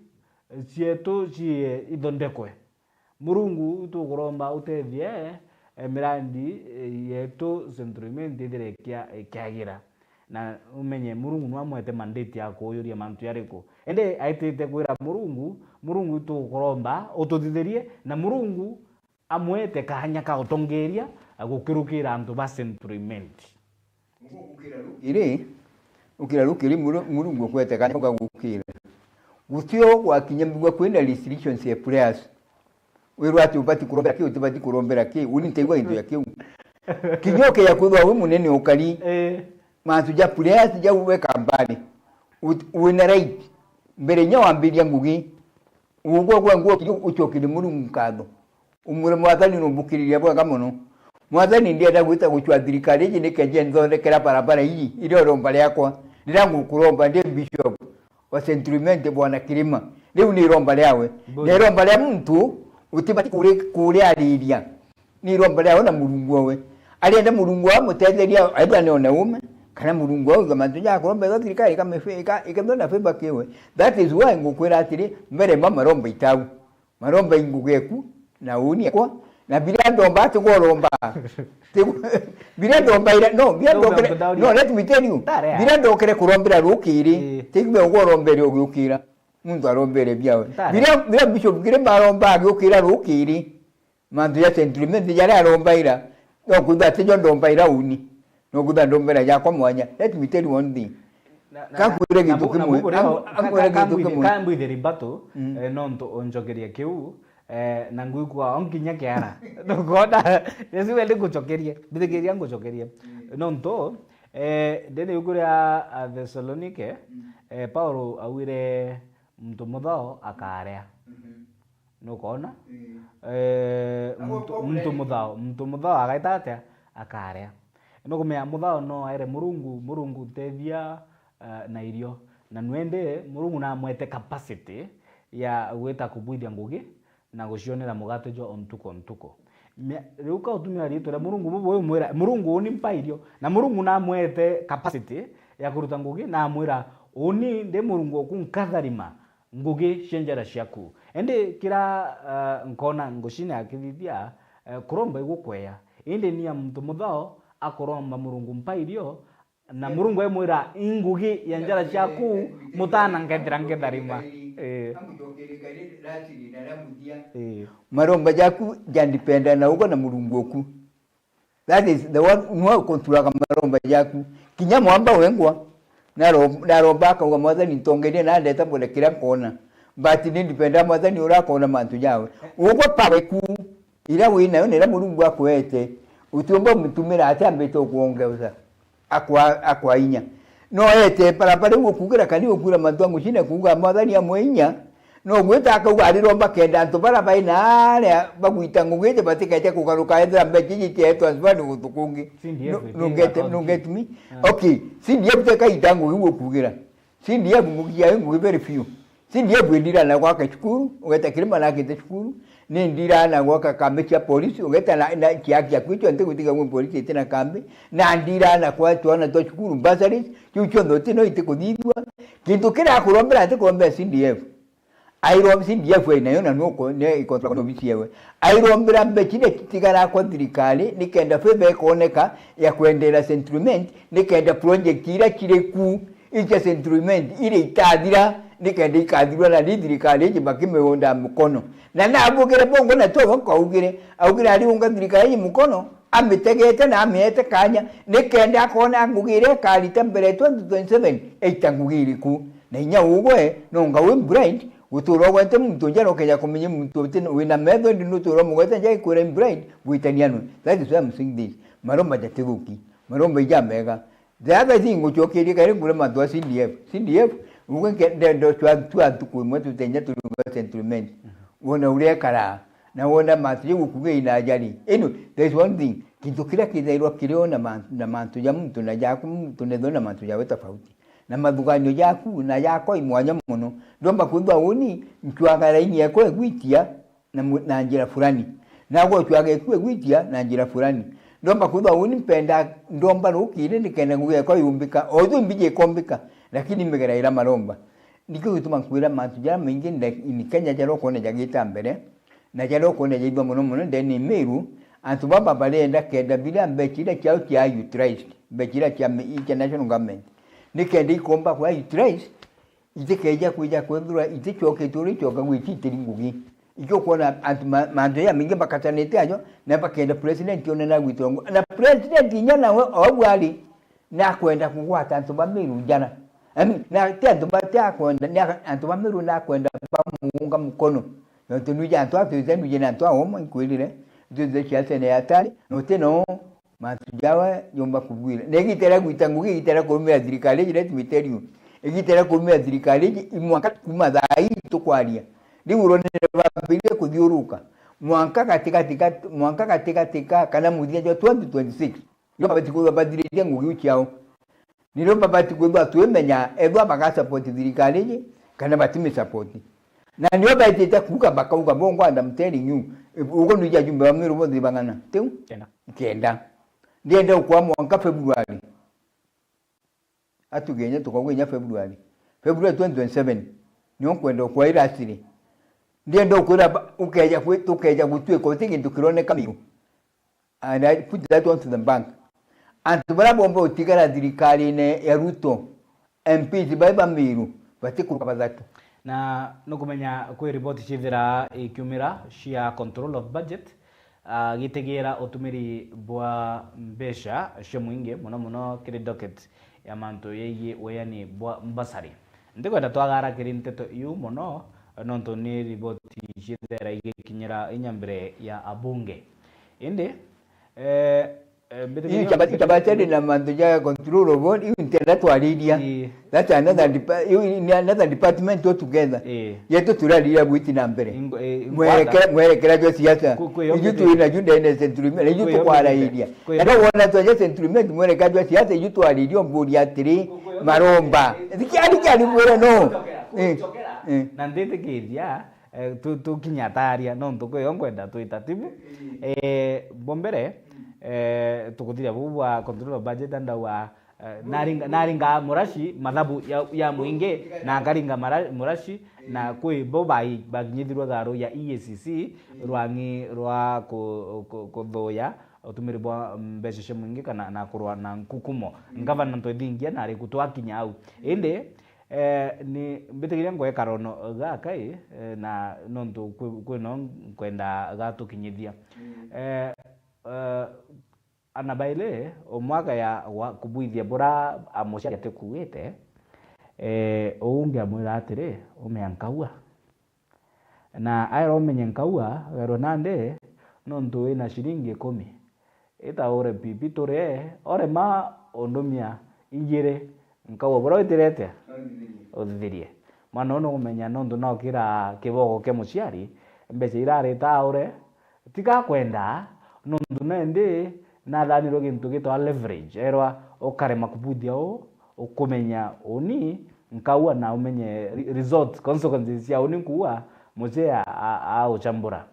cietu cii ithondekwe." Murungu, itukuromba utethie, eh, mirandi, eh, yetu Central Imenti ithire ikia-, ikiagira. Na umenye Murungu niwe amwete mandate ya kuuyuria mantu jariku. Indi aitite kwira Murungu, "Murungu, itukuromba ututhithirie," na Murungu amwete kanya ka utongeria, eh, gukirukira antu ba Central Imenti. Iri, ukira rukiri Muru-, Murungu ukwete kanya kau gagukira. Gutio gwakinya mbigua kwina restrictions ya prayers. Wirwa ati ubati kurombera ki, utibati kurombera ki, uni ntaigua into ya kiu. Kinya ukeya kwithwa wi munene ukari, eh, mantu ja prayers jau weka mbari. Ut-, wina right. Mbere nya wambiria ngugi, ugwa gwa nguo kinya ucokire Murungu nkatho. Umwire, "Mwathani, numbukiriria bwega mono. Mwathani, ndienda gwita gucwa thirikari iji nikenje nthondekera barabara iji, iria iromba riakwa, riria ngukuromba ndi bishop wa Central Imenti, Bwana Kirima. Riu ni iromba riawe." Na iromba ria muntu utibati kuri-, kuriariria. Ni iromba riawe na Murungu owe. Arienda Murungu amutetheria, aithira ni one ume, Kana Murungu auga mantu ja kuromba ithwa thirikari ikame-, ika-, ikethwa na favor kiwe. That is why ngukwira atiri, mbere ma maromba itau. Maromba ingugi eku, na uni ekwa, na biria ndomba ati gworomba. Ti-, biria ndomba ira, no, biria No, ndokere, no, no, let me tell you. Tare ya. Biria ndokere kurombera rukiri, Ii. ti biria ugworombere ugiukira. Muntu arombere biawe. Tare. Biria, biria Bishop Kirima aromba agiukira rukiri. Mantu ja Saint Clement jaria arombaira, no kwithwa ati jo ndombaira uni. No kwithwa ndombaira jakwa mwanya. Let me tell you one thing. Na, na, Kakwire na, gintu na kimwe. bu-, na bu-, Am-, ka-, amwire ka-, gintu kambwithe-, kimwe. Kambwithe Ribato, Mm. eh, nontu onjokeria kiu, eh, na ngwikua o nkinya kiara. Ndukona, Yesu we ndigucokerie. Mbithikiria ngucokerie. Mm. Nontu, eh, ndene yukuria Athesalonike, Mm. eh, Paulo augire muntu muthao akaria. Mhm. Nukwona? Ii. Eh, Abo muntu, kwa muntu kuleni. muthao, muntu muthao agaita atia? Akaria. Nukumenya muthao no aire Murungu, Murungu ntethia, eh, na irio. Na nwende Murungu namwete capacity ya gwita kubwithia ngugi na gucionera mugate jwa o ntuku o ntuku. Mia-, riu ka utumira riitwa ria Murungu bubu umwira, Murungu uni mpa irio. Na Murungu namwete capacity ya kuruta ngugi, na amwira, uni ndi Murungu oku nkatharima ngugi cia njara ciaku. Indi kira, eh, nkona ngucine akithithia, eh, kuromba igukweya. Indi nia muntu muthao akuromba Murungu mpa irio, na Murungu emwira, "I ngugi ya njara ciaku, mutana nkethira nketharima." Eh. Eh. Maromba jaku jandipenda na ugo na Murungu oku. That is the one, niwe ukunturaga maromba jaku. Kinya mwamba wengwa, naro-, naromba akauga, "Mwathani, ntongeria na ndeta mbone kiria nkona." But ni ndipenda Mwathani uria akona mantu jawe. Ugwe power eku, iria wi nayo, na iria Murungu akuete, utiumba mutumira ati ambite ukuongeza. Akwa-, akwa inya. No ete barabara iu ukugira kani ukura mantu a ngucine kuuga, "Mwathani amwe inya." No gwita akauga ariromba kenda antu bara bai na aria bagwita ngugi iji batikete kugaruka ethira mbeca iji itietwa Nzubani guntu kungi. C D F No, itiga nungete-, account. Nungeti mi? Ah. Okay, C D F teka ita ngugi iu ukugira. C D F ngugi yayo ngugi very few. C D F indira na gwaka cukuru, ugeta kirima nakite cukuru, ni ndira na gwaka kambi cia polisi, ugeta na, na ciaki ciaku cionthe gutiga gwi polisi itina kambi, na ndira na kwa twana twa cukuru, bursaries, kiu cionthe uti no itikuthithua. Kintu kiria akurombera ati kurombera C D F. Airombe C D F inayo na nuko ne ikontrola kwa ofisi yewe. Airombera mbeca iria citigara kwa thirikari, nikenda favor ikoneka ya kwendeera settlement, nikenda project iria ciri ku icia settlement iria itathira, nikenda ikathirwa na ni thirikari iji bakimiunda mukono. Na nabugire bongo na togo nkaugire, augire ariunga thirikari iji mukono, amitegete na amiete kanya, nikenda akona ngugi iria ikarita mbere twenty twenty-seven, eita ngugi iriku. Na inya ugwe, no nga wi blind, gutura ugwete muntu nja, no kenya kumenya muntu uti-, wina metho, indi nutura umugwete nja, ikwira i blind, gwitania nwe. That is why I'm saying this. Maromba jatithuki. Maromba ija mega. The other thing, ngucokerie kairi ngure mantu a C D F. C D F, ugwe nke-, ndenda tua, tua ntuku imwe tutenya turi gwa settlement. Wona uria ekaraa. Na wona mantu jau ukuge ina ajali. Anyway, there is one thing. Kintu kiria kithairwa kirio na man-, na mantu ja muntu na jaku, muntu nethwa na mantu jawe tofauti. Na mathuganio jaku na jakwa i mwanya mono. Ndomba kwithwa uni, ncwaga raini yakwa igwitia na mu-, na njira fulani. Nagwe ncwaga iku igwitia na njira fulani. Ndomba kwithwa uni mpenda, ndomba rukiri nikenda ngugi yakwa yumbika. Although mbiji ikombika, lakini mbigeraira maromba. Nikio gituma nkwira mantu jaria maingi nde-, in Kenya jaria ukwona jagita mbere, na jaria ukwona jaithua mono mono ndene i Meru, antu baba barenda kenda biria mbeca iria ciao cia utilized, mbeca iria cia mi-, cia national government, ni kenda ikomba kwa utilized, itikeja kwija kwethirwa iticoketwe uria icoka gwicitiri ngugi. Ikio ukwona antu ma-, mantu jamaingi makatanite ajo, na bakenda president one na gwitwa ngu-, na president inya nawe o au ari, nakwenda kugwata antu ba Meru njara. I mean, na ti antu ba, ti akwenda, ni a-, antu ba Meru nakwenda bamuunga mukono. Nontu nwiji antu a twithe, nwiji na antu a omwe, nkwirire, twithe ciaca ni atari, na uti no mantu jawe jomba kugwira. Na igita ria gwita ngugi, igita ria kurumira thirikari iji, let me tell you, igita ria kurumira thirikari iji, i mwanka kuma thaa ii tukwaria. Riu uronere bambirie kuthiuruka. Mwanka gatigati gat-, mwanka gatigati ka kana muthia jwa twenty twenty-six. Nio babati kwithwa bathiritie ngugi iu ciao. Nirio babati kwithwa twimenya ethwa baga support thirikari iji kana batimi support. Na nio betite kuuga bakauga, bongo and I'm telling you, ugo nwiji ajumbe ba Meru bonthe bang'ana. Tiu? Kenda. Kenda. Ndienda ukwa mwanka February. Atuge inya tukauga inya February. February twenty twenty-seven. Nio nkwenda ukwaira atiri. Ndienda ukwira ba-, ukeja kwi-, tukeja gutuika uti gintu kironeka Miru. And I put that one to the bank. Antu baria bomba utigara thirikarine ya Ruto, M Ps bai ba Miru, batikuruka bathatu. Na nukumenya kwi riboti ciithira ikiumira cia control of budget, ah, gitigiira utumiri bwa mbeca cia muingi, mono mono kiri docket ya mantu yegie weani bwa mbasari. Ndikwenda twagara kiri nteto iu mono, nontu ni riboti ciithira igikinyira inya mbere ya abunge. Indi, eh, eh, mbitikiria Iu chamba, chamba chari na mantu ja control of all, iu ntienda twariria. Ii. That's another depa-, iu ni another department altogether. Ii. Yetu turariria gwiti na mbere. Ingo-, eh, Mwereke-, ngwata. Mwerekera jwa siasa. Ku-, kwi yo Iju mbitikiria. Twi na ju ndene Central Immunity, na iju Kwi yo tukwarairia. Mbitikiria. Kwi yo Na no mbitikiria. Wona twaja Central Immunity, mwerekera jwa siasa, iju twariria mburia atiri, maromba. Thikia, thikia, ni mwire no. Eh, eh. Na nditikiria, eh, tu-, tukinya taria, nontu kwi yo nkwenda twita tibu. Eh, bwa mbere, eh, tukuthiria buu bwa control of budget, ndauga, eh, naringa, naringa muraci mathabu ya, ya muingi, na nkaringa mara-, muraci, na kwi bo bai-, bakinyithirwe garu ya E A C C, rwang'i rwa ku-, ku-, kuthuya utumiri bwa mbeca cia muingi kana na kurwa na nkukumo. Ngavana Ntwethingia na ariku twakinya au. Indi, eh, ni mbitikiria ngwekara ono gaka, eh, na nontu kwi, kwi no nkwenda gatukinyithia. Eh, eh, ana bairi, umwe agaya gwa kubwithia bura amuciari atikuite, eh, uu ungi amwira atiri, "Umea nkaua." Na aera umenye nkaua, agerwa nandi, nontu wina ciringi ikumi. Ita ure pipi turie, orema undumia injiri, nkaua buria witirete? Uthithirie. Mwana uu nukumenya nontu naukira kiboko kia muciari, mbeca iria arita aure, tiga akwenda, nontu nandi nathanirwe gintu gitwa leverage. Erwa ukarema kubuthia uu, ukumenya uni nkaua na umenye re-, result, consequences cia uni nkuua, mucii a-, a-, auchambura.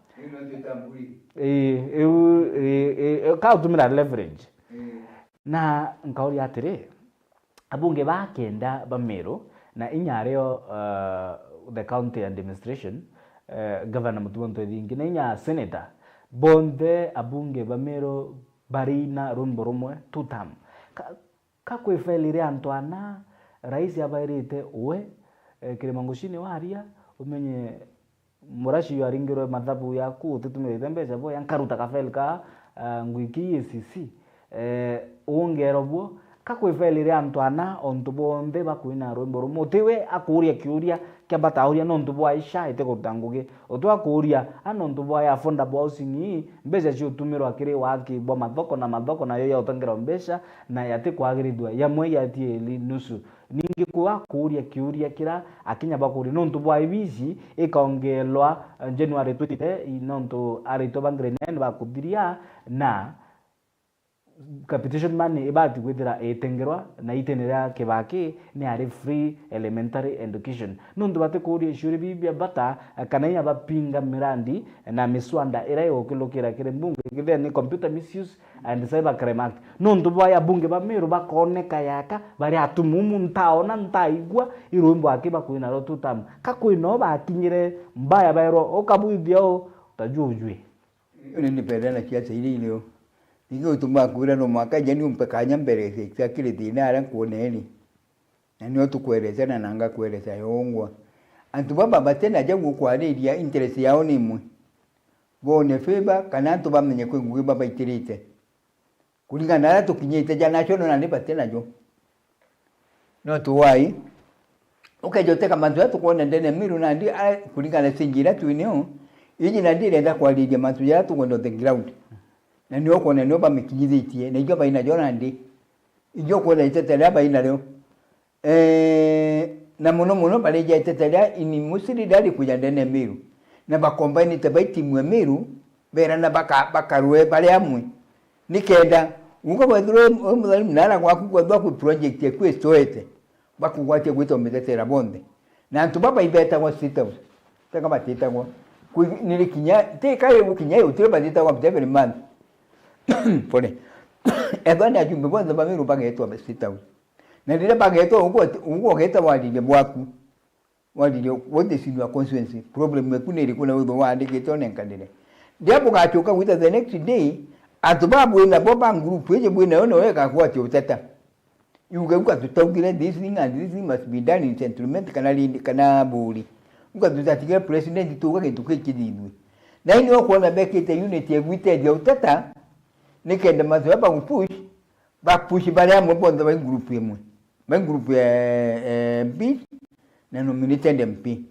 Ii, iu, ii, ii, kautumira leverage. Na nkauria atiri, abunge ba kenda ba Meru, na inya ario, uh, the county administration, uh, Governor Mutuma Ntwethingi, na inya senator, bonthe abunge ba Meru bariina rwimbo rumwe, two term. Ka-, ka kwi faili ria antu ana, rais abairite uwe, eh, kirima ngucini waria, umenye muraci jwaringirwe mathabu yaku utitumirite mbeca boya, nkaruta ka file ka, ah, ngwiki E A C C. Eh, ungeerwa buo, ka kwi file ria antu ana, ontu bonthe bakwina rwimbo rumwe. Uti we akuuria kiuria kia batauria nontu bwa isha itikuruta ngugi. Uti we akuuria, a nontu bwa affordable housing ii, mbeca ciutumirwa kiri waki bwa mathoko, na mathoko nayo yautongerwa mbeca, na yatikwagirithua, yamwe yatieli nusu. Ningi kwi akuuria kiuria kira akinya bakuuria nontu bwa ibici ikaongeelwa, eh, January twenty, i nontu aritwa ba grade nine bakuthiria, na capitation money ibati kwithira iitengerwa na itene ria Kibaki ni ari free elementary education. Nontu batikuuria ciuria biu bia bata, eh, kana inya bapinga mirandi na miswanda iria igukilukira kiri mbunge, kethira ni Computer Misuse and Cybercrime Act. Nontu bwa abunge ba Meru bakooneka yaka bari atumumu, ntaona, ntaigua, i rwimbo aki bakwina rwo two term. Ka kwina o bakinyire mbaya baerwa, ukabwithia o ta jujwi. Uni ni bere na ciaca iria irio. Ningi gutuma kwira no mwaka ija ni umpe kanya mbere cia kiri thina aria nkuoneni. Na nio tukwerecana na ngakwereca yongwa. Antu baba batena ja gukwariria interest yao ni imwe. Bone favor kana antu bamenye kwi ngugi babaitirite. Kuringana na aria tukinyite ja nacio no nandi batinajo. No tuwai. Ukeja uteka mantu ya tukwona ndene Meru nandi a, kuringana na stage iria twinio. Iji nandi irenda kwariria mantu ya tukwona on the ground. Na nio ukwona nio bamikinyithitie, na ijo bainajo nandi. Ijo ukwona itete ria bainario. Eh, na mono mono bareja itete ria ini Musiri ndari kuja ndene Meru. Na bakombainite bai timu ya Meru, berana baka-, bakarue bari amwe. Nikenda, unga wethirwe wi muthari mnara gwaku kwethwa kwi project eku istoete, bakugwatia gwita umitetera bonthe. Na antu baba ibetagwa State House, teka batitagwa. Kwi-, niri kinya, ti kari gukinya yo, tire batitagwa every month. Pole. Ethwa ni ajumbe bonthe ba Meru bagetwa State House. Na riria bageeta ugu, ugu ugeeta waririe bwaku, waririe what is in your constituency, problem eku ni iriku na withirwa waandikite unenkanire. Riria bugacoka gwita the next day, antu baa bwi nabo ba group iji bwi nayo nio igagwatia uteta. Yuge, uka tutaugire this thing and this thing must be done in settlement kana rindi, kana buri. Uka tutatigire president tuga gintu kii kithithue. Na ini ukwona bekite unit ya gwitethia uteta, nikenda mantu jaba gupush, bapush bari amwe bonthe bai group imwe. Bai group ya, eh, M Ps na nominated M P.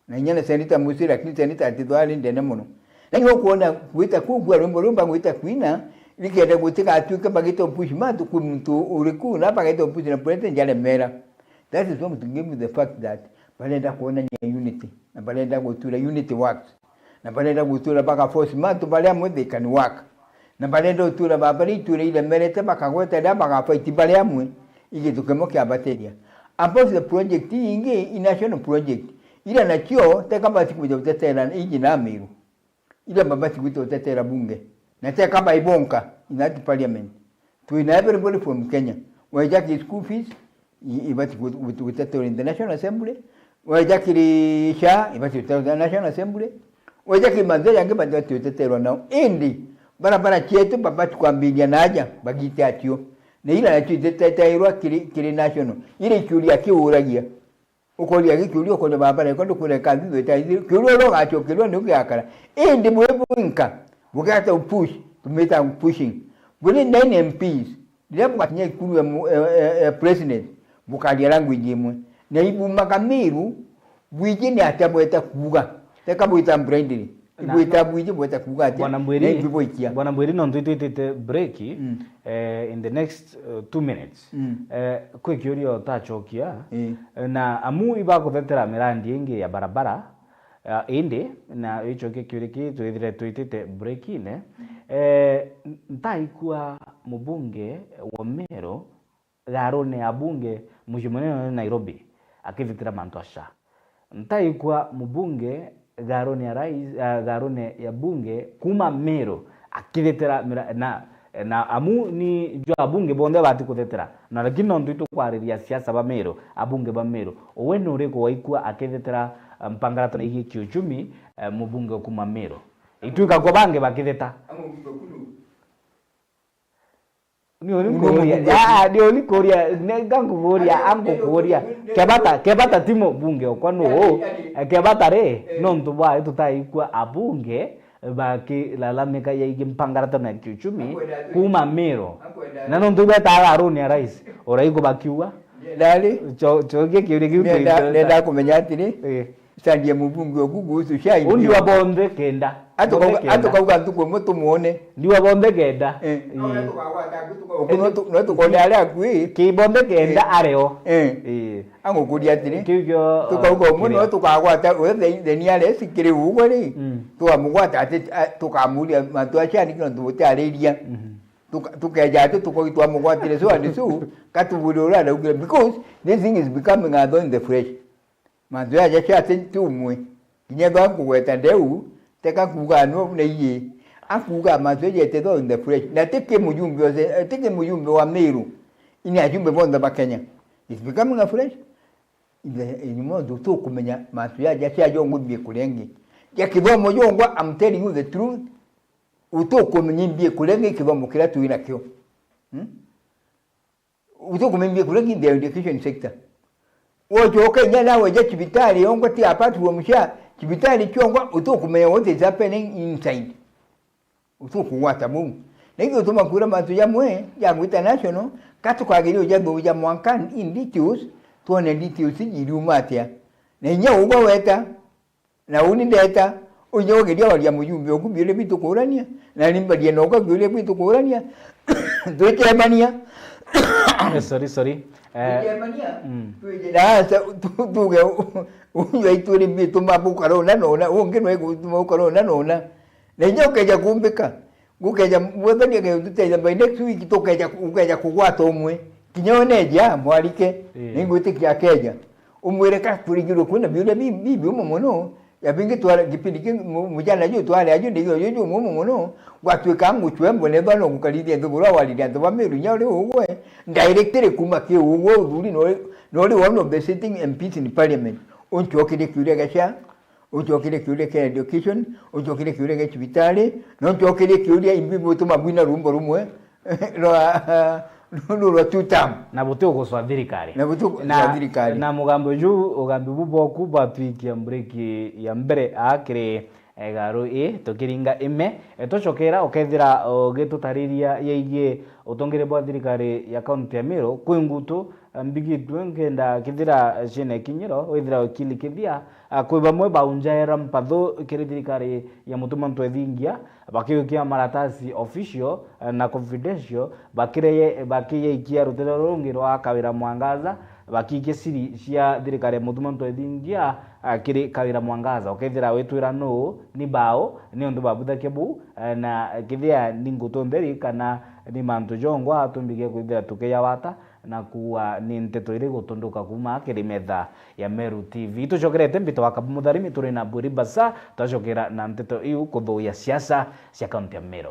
Na inya na Senator Musi, lakini Senator atithwa ari ndene mono. Na ni ukwona gwita kuu kwa rwimbo rumba gwita kwina, nikenda gutigatuike bagita push mantu kwi muntu uriku, na bagita push na president aremera. That is why to give you the fact that barenda kwonania unity, na barenda gutura unity works, na barenda gutura baga force mantu bari amwe they can work. Na barenda utura baba ri itura iremerete bakagweta riria bagafight bari amwe, igintu kimwe kiabateria. About the project ingi, i national project, ira nacio teka bati kwija gutetera iji na Amiru. Ira babati gwita gutetera bunge. Na teka bai bonka in that parliament. Twina everybody from Kenya. Weja ki school fees, i-, ibati gu-, gu-, gutetera in the National Assembly. Weja kiri SHA, ibati gutetera National Assembly. Weja kiri mantu jaja jangi, ibati guteterwa nao. Indi, barabara cietu babati kwambiria naja, bagite atio. Na ira nacio iteteterwa kiri, kiri national. Ira ikiuria kiuragia. Ukoria gikiuria, ukoria barabara iko ndukureka thithwe ta ithiri. Kiuria uria ugacokerwa ni ugiakara. Indi bwi bwinka, bugeta upush, tumita pushing. Buri nine M Ps, riria bugakinya ikuru ya mu-, eh, eh, eh, president, bukaria language imwe. Na ibumaga Miru, bwiji ni atia bweta kuuga? Teka bwita blindly. Na ibwita bwiji bweta kuuga atia? Bwana Mbwiri, na ibwita. Bwana Mbwiri, nontu itwitite break, mm, eh, in the next, uh, two minutes. Mm. Eh, kwi kiuria utacokia, eh, na amu ibakuthetera mirandi ingi ya barabara, eh, indi, na icokia kiuria kii twithire twitite break-ine, eh, ntaikua mubunge wa Meru, garune ya bunge, mucii munene Nairobi, akithitira mantu a SHA. Ntaikwa mubunge garune ya rais, ah, garune ya bunge kuma Meru, akithitira mira-, na, na amu ni jwa bunge bonthe bati kuthetera. Na lakini nontu itukwariria siasa ba Meru, abunge ba Meru, uwe ni uriku waikua akithitira, ah, mpangaratano igi kiuchumi, eh, mubunge kuma Meru? Itwikagwa bangi bakitheta. Ni uni kuria. Ah, ni uni kuria. Nenga ngukuria, angukuria. Kebata, Kebata ti mubunge okwa nu? Eh, Kebata ri, eh, nontu bwa tutaikua abunge bakilalamika yaigi mpangaratano ya kiuchumi kuma Meru. Na nontu ibetaga aruni ya rais, uraiku bakiuga. Ndari. Cho-, chokia kiuria kiu. Nenda, nenda kumenya atiri. Eh. Sandie mubunge oku kuhusu SHA. Undi wa bonthe kenda. Atukauga, bonthe kenda. Atukauga ntuku imwe tumwone. Ndi wa bonthe kenda. Eh. Ii. Oku no tu-, no tukone aria akui. Ki bonthe kenda, eh, areo. Eh. Ii. Angukuria atiri. Kiu kio, tukauga umwe, kiria, no tukagwata, we the, the nearest kiri ugwe ri. Mm. Tukamugwata ati, a, tukamuria mantu acio ani kino tutiariria. Mhm. Tuka-, tukeja ati tukoi twamugwatire so and so, katuburi uria araugire, because this thing is becoming a thorn in the flesh. Mantu jaja cia ati ti umwe. Kinya ethwa nkugweta ndeu, teka kuuga no na ii. Akuuga mantu jaja ete thorn in the flesh. Na ti ki mujumbe wa se-, ti ki mujumbe wa Meru. Ini ajumbe bonthe ba Kenya. It's becoming a flesh. In the, in montu tukumenya mantu jaja cia jongwa imbi kuria ingi. Ja kithomo jongwa, I'm telling you the truth. Utukumenya imbi kuria ingi kithomo kiria twi nakio. Hmm? Utukumenya imbi kuria ingi in the education sector. Wocoka inya nawe ja cibitari yongwa ti apart from SHA, cibitari ciongwa utukumenya what is happening inside. Utukugwata buu. Na ikio utuma kwira mantu jamwe ja gwita national, ka tukageria ujathuja mwanka in details, twone details iji iriuma atia. Na inya ugwe weta, na uni ndeta, unya ugeria waria mujumbe oku biuria bitukurania, na ni mbaria noka biuria bitukurania, twicemania. Eh, sorry, sorry. Eh, twicemania, mm, twije na asa, tu-, tuge, u-, unywa ituri bituma bukarona nona, ungi no igutuma ukarona nona. Na inya ukeja kumbika, gukeja, mwathani agetuteithia by next week, tukeja, ukeja kugwata umwe. Kinya we neja, mwarike, ii, ningwitikia akeja. Umwire ka kurigirwe kwina biuria bi-, bibiumu mono, Ya bingi tware, kipindi ki mu-, mujana ju tware aju, nigio juju mumu muno, gwatuika nguchwe mbone bano gukarithia nthiguru, awarithia antu ba Meru inya uri ugwe, directly kuma ki ugwe uthuri, nori, nori one of the sitting M Ps in parliament. Unchokerie kiuria gia SHA, unchokerie kiuria kia education, unchokerie kiuria gia cibitari, na unchokerie kiuria imbi butuma bwina rumbo rumwe, rwa, rwa two term. Na buti ugucwa thirikari. Na buti ugucwa Na, thirikari. Na mugambo ju, ugambi bu bwoku bwatwikia break ya mbere aa kiri, eh, garu ii, tukiringa ime. Eh, tucokera ukethira ugitutariria yaigie utongeria bwa thirikari ya kaunti ya Meru, kwi ngutu, eh, mbigitue nkenda kethira ciina ikinyiro, withira ukili kithia, ah, kwi bamwe baunjaera mpathu kiri thirikari ya Mutuma Ntwethingia, bakiukia maratasi official, eh, na confidential, bakireye-, bakiyeikia rutere rungi rwa Kawira Mwangaza, bakiikia siri cia thirikari ya Mutuma Ntwethingia, ah, kiri Kawira Mwangaza. Ukethira witwira nuu, ni bao, ni untu babuthakia buu, eh, na kithia ni ngutu ntheri kana ni mantu jongwa tumbikie kwithira tukiyawata, na kuuga ni nteto iriku tunduka kuuma kiri metha ya Meru T V. Itucokerete mbitwa wa Kabu Mutharimi, turi na Bwiri Basa, twacokera na nteto iu kuthuuya siasa cia kaunti ya Meru.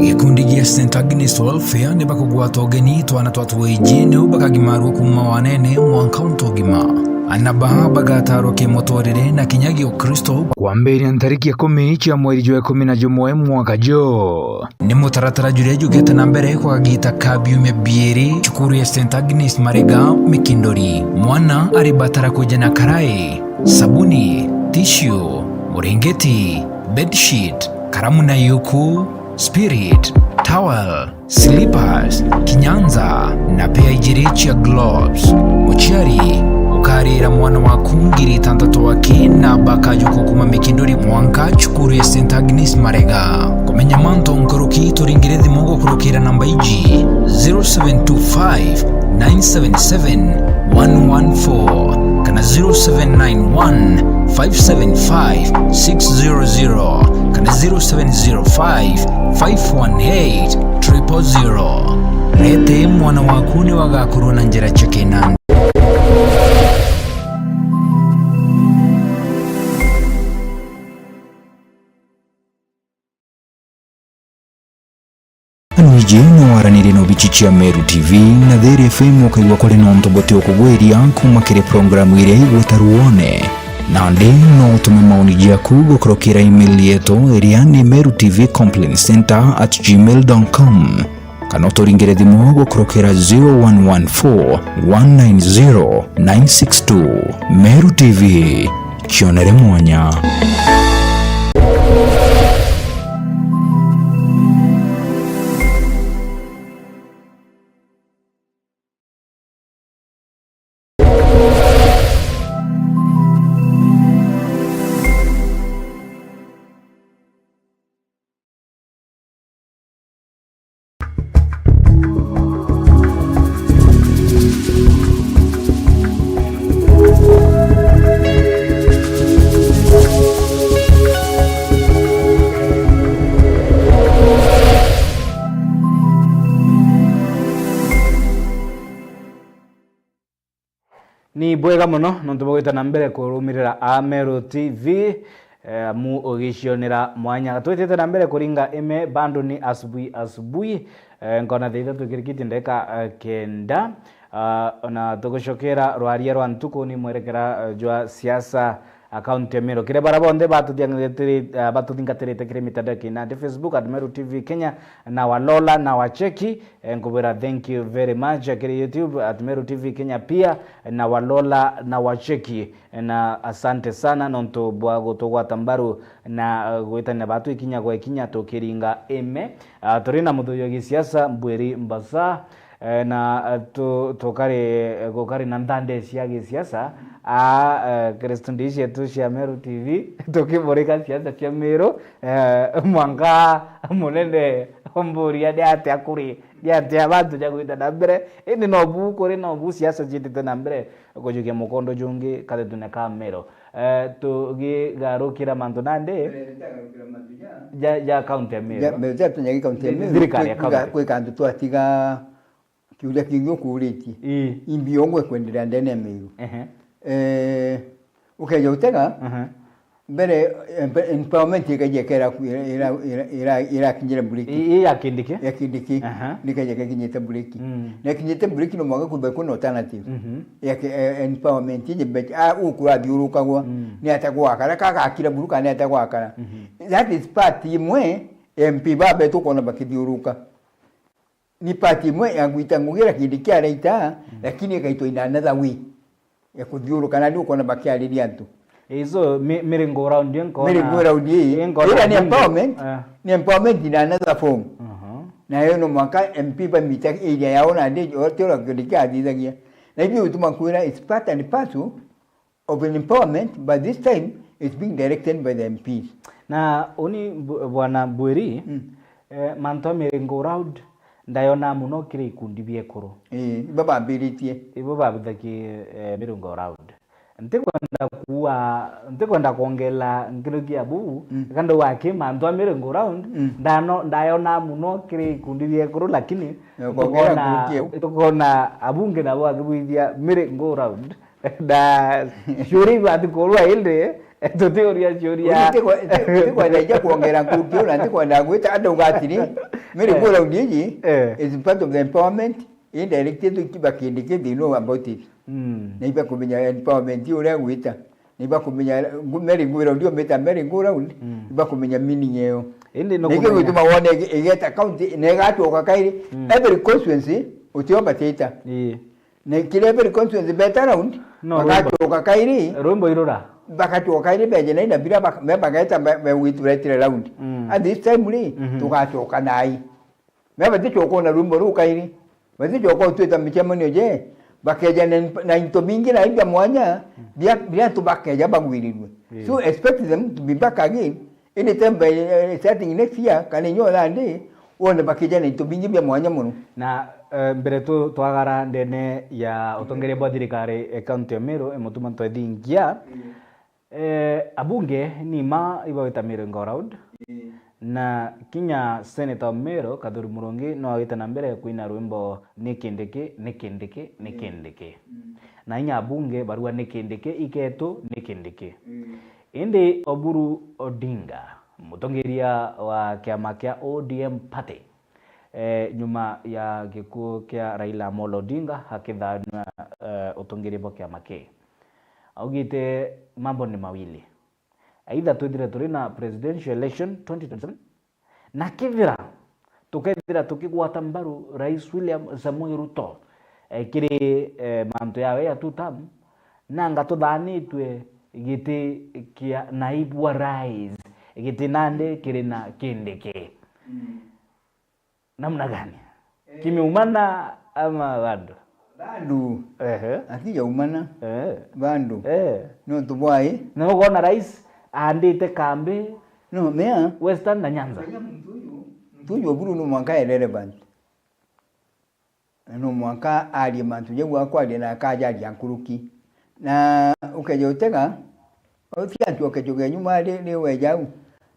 Gikundi gia Saint Agnes Welfare ni bakugwata ugeni twana twa twiji niu bakagimarua kuuma wanene mwanka untu ugima. Ana baa bagatarwa kimuturire na kinya giukristo kwambiria ntariki ikumi cia mweri jwa ikumi na jumwe mwaka ju. Ni mutaratara juria jugite na mbere kwa kagita ka biumia biiri cukuru ya Saint Agnes Marega Mikindori. Mwana aribatara kuja na karai, sabuni, tissue, muringiti, bedsheet, karamu na yuku, spirit, towel, slippers, kinyanza, na pea ijiri cia gloves. Muciari, ukarira mwana waku ngiri itantatu aki na bakajuku kuma Mikindori mwanka cukuru ya Saint Agnes Marega. Kumenya mantu nkuruki, turingire thimu gukurukira namba iji, zero seven two five, nine seven seven, one one four, kana zero seven nine one, five seven five, six zero zero, kana zero seven zero five, five one eight, triple zero. Rete mwana waku ni wagakurwa na njira cia kinandi. Anwiji no waranirie na obici cia Meru T V na Thiri F M ukaigua kuri nontu buti ukugwiria kuma kiri programu iria igwita ruone. Nandi no utume maoni jaku gukurukira email yetu iria ni meru T V complaint center at gmail dot com. Kana uturingire thimu gukurukira zero one one four, one nine zero, nine six two. Meru T V, kionere mwanya. Ni bwega mono nontu bwa gwita na mbere kurumirira Ameru T V, eh, amu ugicionera mwanya. Twitite na mbere kuringa ime, bado ni asubuhi asubuhi. Eh, nkona thaa ithatu ikirikite ndagika, eh, kenda. Ah, na tugucokera rwaria rwa ntuku ni mwerekera, eh, jwa siasa, akaunti ya Meru. Kiri bara bonthe batuthiangitiri-, ah, batuthingatirite kiri mitandao ya kinandi, Facebook at Meru T V Kenya, na walola na wacheki, eh, nkubwira thank you very much. Kiri YouTube at Meru T V Kenya pia, na walola na wacheki, eh, na asante sana nontu bwa gutugwata mbaru na, eh, gwitania batu ikinya gwa ikinya tukiringa ime. Ah, turi na muthuyo gisiasa Mbwiri Mbasa, eh, na, eh, tu-, tukari, eh, gukari na nthande cia gisiasa, a, eh, kiri studio cietu cia Meru T V, tukimurika siasa cia Meru, eh, mwanka munene umburia ni atia kuri, ni atia bantu ja gwita na mbere. Indi nobu kuri, nobu siasa ciitite na mbere kujukia mukondo jungi katetune ka Meru. Eh, tugigarukira mantu nandi. ja, ja county ya Meru. Ja, me-, ja tunyagi county ya Thi-, Meru, thirikari ya kwi-, kwi-, county. Kwi kantu twatiga kiuria kingi ukuuritie. Ii. Imbi yongo ikwenderea ndene ya Meru. Ehe. Eh, ukeja utega, Ehe. mbere, emp-, empowerment ikaja ikera ku-, ira-, ira-, ira-, ira-, irakinyire mburiki. Ii, ii ya Kindiki? Ya Kindiki. Aha. Nikaja ikakinyite mburiki. Mm. Na ikinyite mburiki no mwanka kumbe kuna alternative. Mhm. Ya ki-, eh, empowerment ije mbete, ah, ukurathiurukagwa. Mm. Ni ata gwakara, kagakira buru kana ni ata gwakara. Mhm. That is part imwe M P babetu ukona bakithiuruka. Ni part imwe ya gwita ngugi iria Kindiki araita, Mm. lakini ikaitwa in another way ya kuthiuruka, na riu ukona bakiariria antu. Eh, so, mi-, miringo round iyo nkona, Miringo round ii, nkona ira ni bunge. Empowerment, Eh. ni empowerment in another form. Aha. Na yo no mwanka M P bamita area yao na ndi, o ti uria Kindiki athithagia. Na ibi utuma kwira it's part and parcel of an empowerment, but this time it's being directed by the M Ps. Na uni bu-, bwana Bwiri, Mm. eh, mantu a miringo round ndayona muno kiri ikundi bia ekuru. Ii, ibo bambiritie. Ibo babithagie, eh, miringo round. Ntikwenda kuua, ntikwenda kwongela nkiruki ya buu, Mm. eka ndauga aki mantu a miringo round, Mm. ndano-, ndayona muno kiri ikundi bia ekuru, lakini Eh, kwongera ntukona, nkuruki iu. Ntukona abunge nabo akibwithia miringo round. Na ciuria ibati kurwa indi, tutiuria ciuria. Uni tikwa-, ti-, tikwenda ija kwongera nkuruki iu, na ntikwenda gwita andauga atiri, miringo Eh. round iji Eh. is part of the empowerment, indirected to kiba kindi ki they know about it. Mm. Na iba kumenya empowerment uria gwita. Na iba kumenya ngu-, miringo round iyo mita miringo round, Mm. iba kumenya meaning iyo. Indi no Na ikio kumenya. Gituma wone igi-, igeta county, na igacoka kairi, Mm. every constituency, utio batita. Ii. Na kiri every constituency beta round, No, bagacoka kairi, Rwimbo irura. Bagacoka kairi beje na ina bira bak-, me bageta me, me gwituretire round. Mm. And this time ri, Mhm. tugacoka nai. Me baticoka na rwimbo ruu kairi. Baticoka utwita micemanio je, bakeja na, na into bingi na ibia mwanya, bia, bia tu bakeja bagwirirwe. Yeah. So expect them to be back again. Anytime by, eh, starting next year, kana inya othandi, wone bakija na into bingi bia mwanya mono. Na, eh, mbere tu-, twagara ndene ya utongeria bwa thirikari, eh, county ya Meru, eh, Mutuma Ntwethingia, Mm. eh, abunge ni ma ibawita miringo round, Mm. na kinya Senator wa Meru, Kathuri Murungi, no agite na mbere kwina rwimbo, "Ni Kindiki, ni Kindiki, ni Mm. Kindiki." Mm. Na inya abunge barua, "Ni Kindiki, iketu, ni Kindiki." Mm. Indi Oburu Odinga, mutongeria wa kiama kia O D M party, eh, nyuma ya gikuu kia Raila Amolo Odinga akithanua, eh, utongeria bwa kiama kii, augite mambo ni mawili. Either twithire turi na presidential election twenty twenty-seven, na kethira tukethira tukigwata mbaru Rais William Samoei Ruto, eh, kiri, eh, mantu yawe ya two term, nanga tuthanitwe giti kia naibu wa rais, giti nandi kiri na Kindiki. Mm. Namna gani? Eh. Kimeumana ama bado? Bado. Ehe. Akijaumana. Eh. Bado. Eh. Nontu bwai? Na ukoona rais aandite kambi No, mea. Western na Nyanza. Menya muntu uyu, muntu uyu Oburu no mwanka e relevant. Na no mwanka arie mantu jau akwaria na akajaria nkuruki. Na ukeja utega, uti acoke coke nyuma ri, ri weja au.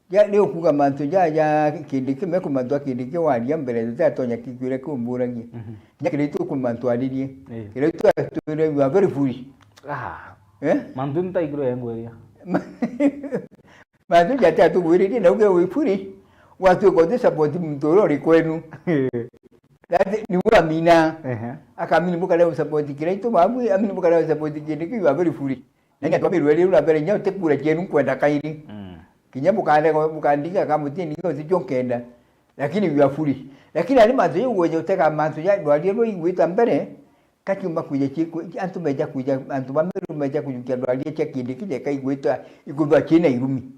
Ja, ri ukuga mantu ja, ja Kindiki, me kumantu a Kindiki waria mbere, tutatonya kikwire kiumburagia. Mhm. Ja kiri tu kumantu aririe. Eh. Kiri tu atwire, "You are very foolish." Ah. Eh? Mantu ntaigirwe engweria. Mantu ja ati atugwiririe, na uge wi foolish. Watwika uti support muntu uria uri kwenu. That ni wamina. Ehe. Akamini bukaria u support Kiraitu babu, amini bukaria u support Kindiki, you are very foolish. Na nya twabirwe riu na mbere nya utikura kienu nkwenda kairi. Mm. Kinya bukande, bukandiga ka mutini nyo uti kio nkenda. Lakini you are foolish. Lakini ari mantu jau gweja utega mantu ja ndwaria rwa igwita mbere, katiumba kwija ciku, antu beja kwija, antu ba Meru beja kujukia ndwaria cia Kindiki ja kaigwita ikuthwa ciina irumi.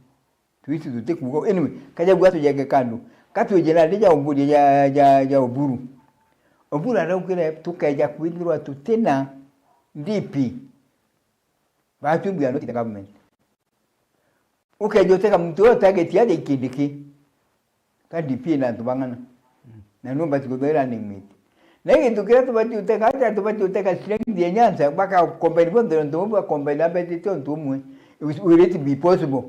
Twisi tutikuuga. Anyway, kaja gwa tujenge kando. Katwije na ndija umburia ja, ja, ja Oburu. Oburu araugire tukeja kwithirwa tutina D P. But we are not in the government. Ukeja utega muntu uria utegetie aja Kindiki. Ka D P ina antu bang'ana. Na no mbati kuthira ning'witi. Na gintu kiria tubati utega, aja tubati utega strength ya Nyanza, baka combine bonthe nontu bumwe, baka combine abetite untu umwe. It will, will it be possible?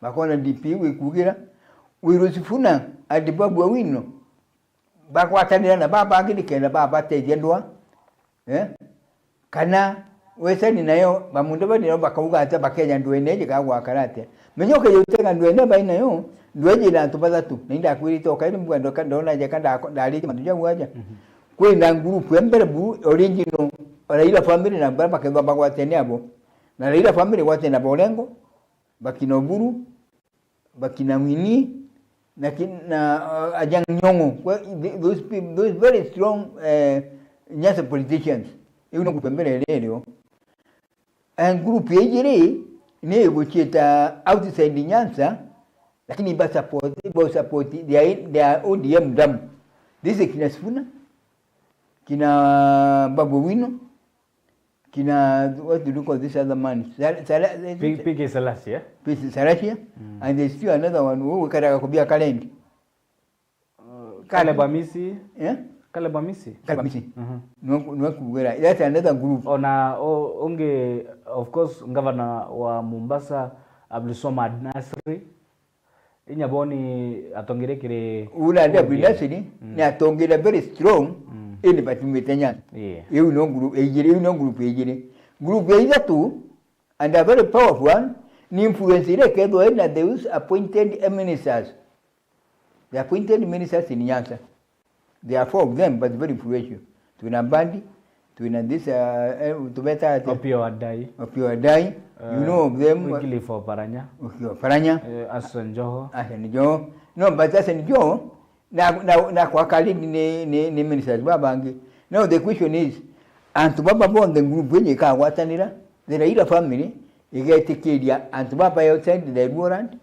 Bakona D P iu ikugira, Wiru Sifuna and Babu Owino bagwatanira na babangi nikenda babatethia ndwaa, eh? Kana wecani nayo, bamunda bari nao bakauga atia, bakenya ndwene iji kana gwakara atia? Menya ukeja utega ndwene bai nayo, ndwene ina antu bathatu, na indakwirite ukairi mbua ndoka ndona aja ka ndako-, ndarite mantu jau aja. Mhm. Kwina group ya mbere buru original, Raila family na bara bakethwa bagwatene abo. Na Raila family gwatene na Borengo, bakina Oburu, bakina Winnie, na ki-, na, uh, Ajang Nyong'o. Kwa, th-, those peop-, those very strong, eh, Nyanza politicians. Iu ni group ya mbere iria irio. And group ya ijiri ni iguciita outside Nyanza, lakini iba support, iba support their, their O D M damu. This is kina Sifuna, kina Babu Owino, kina, what do you call this other man? Sal-, Sala-, P-, P K Selassie, eh? P K Selassie, mm, and there's still another one, who wikaraga kubia Kalendi. Uh, Caleb Amisi. Eh? Caleb Amisi? Caleb Amisi. Mhm. Niwe ku-, niwe kugira. That's another group. Ona o-, ungi, of course, governor wa Mombasa, Abdulswamad Nasri. Inya boni atongire kiri Ula ndia O D M. Abdulnasiri, mm, ni atongire very strong, mm, ini batumite Nyanza. Yeah. Iu no group ijiri, iu no group ijiri. Group ya ithatu, and a very powerful one, ni influence iria ikethwa ina those appointed ministers. The appointed ministers in Nyanza. There are four of them, but very influential. Twina Mbadi, twina this, uh, eh, tubeta atia? Opiyo Wandayi. Opiyo Wandayi, you, uh, know of them. Wycliffe Oparanya. Opiyo Oparanya. Eh, Hassan Joho. Hassan Joho. No, but Hassan Joho, na, na, na kwa Khalid ni, ni, ni ministers babangi. Now the question is, antu baba bonthe group iji ikagwatanira, the Raila family igetikiria antu baba outside the Luo land,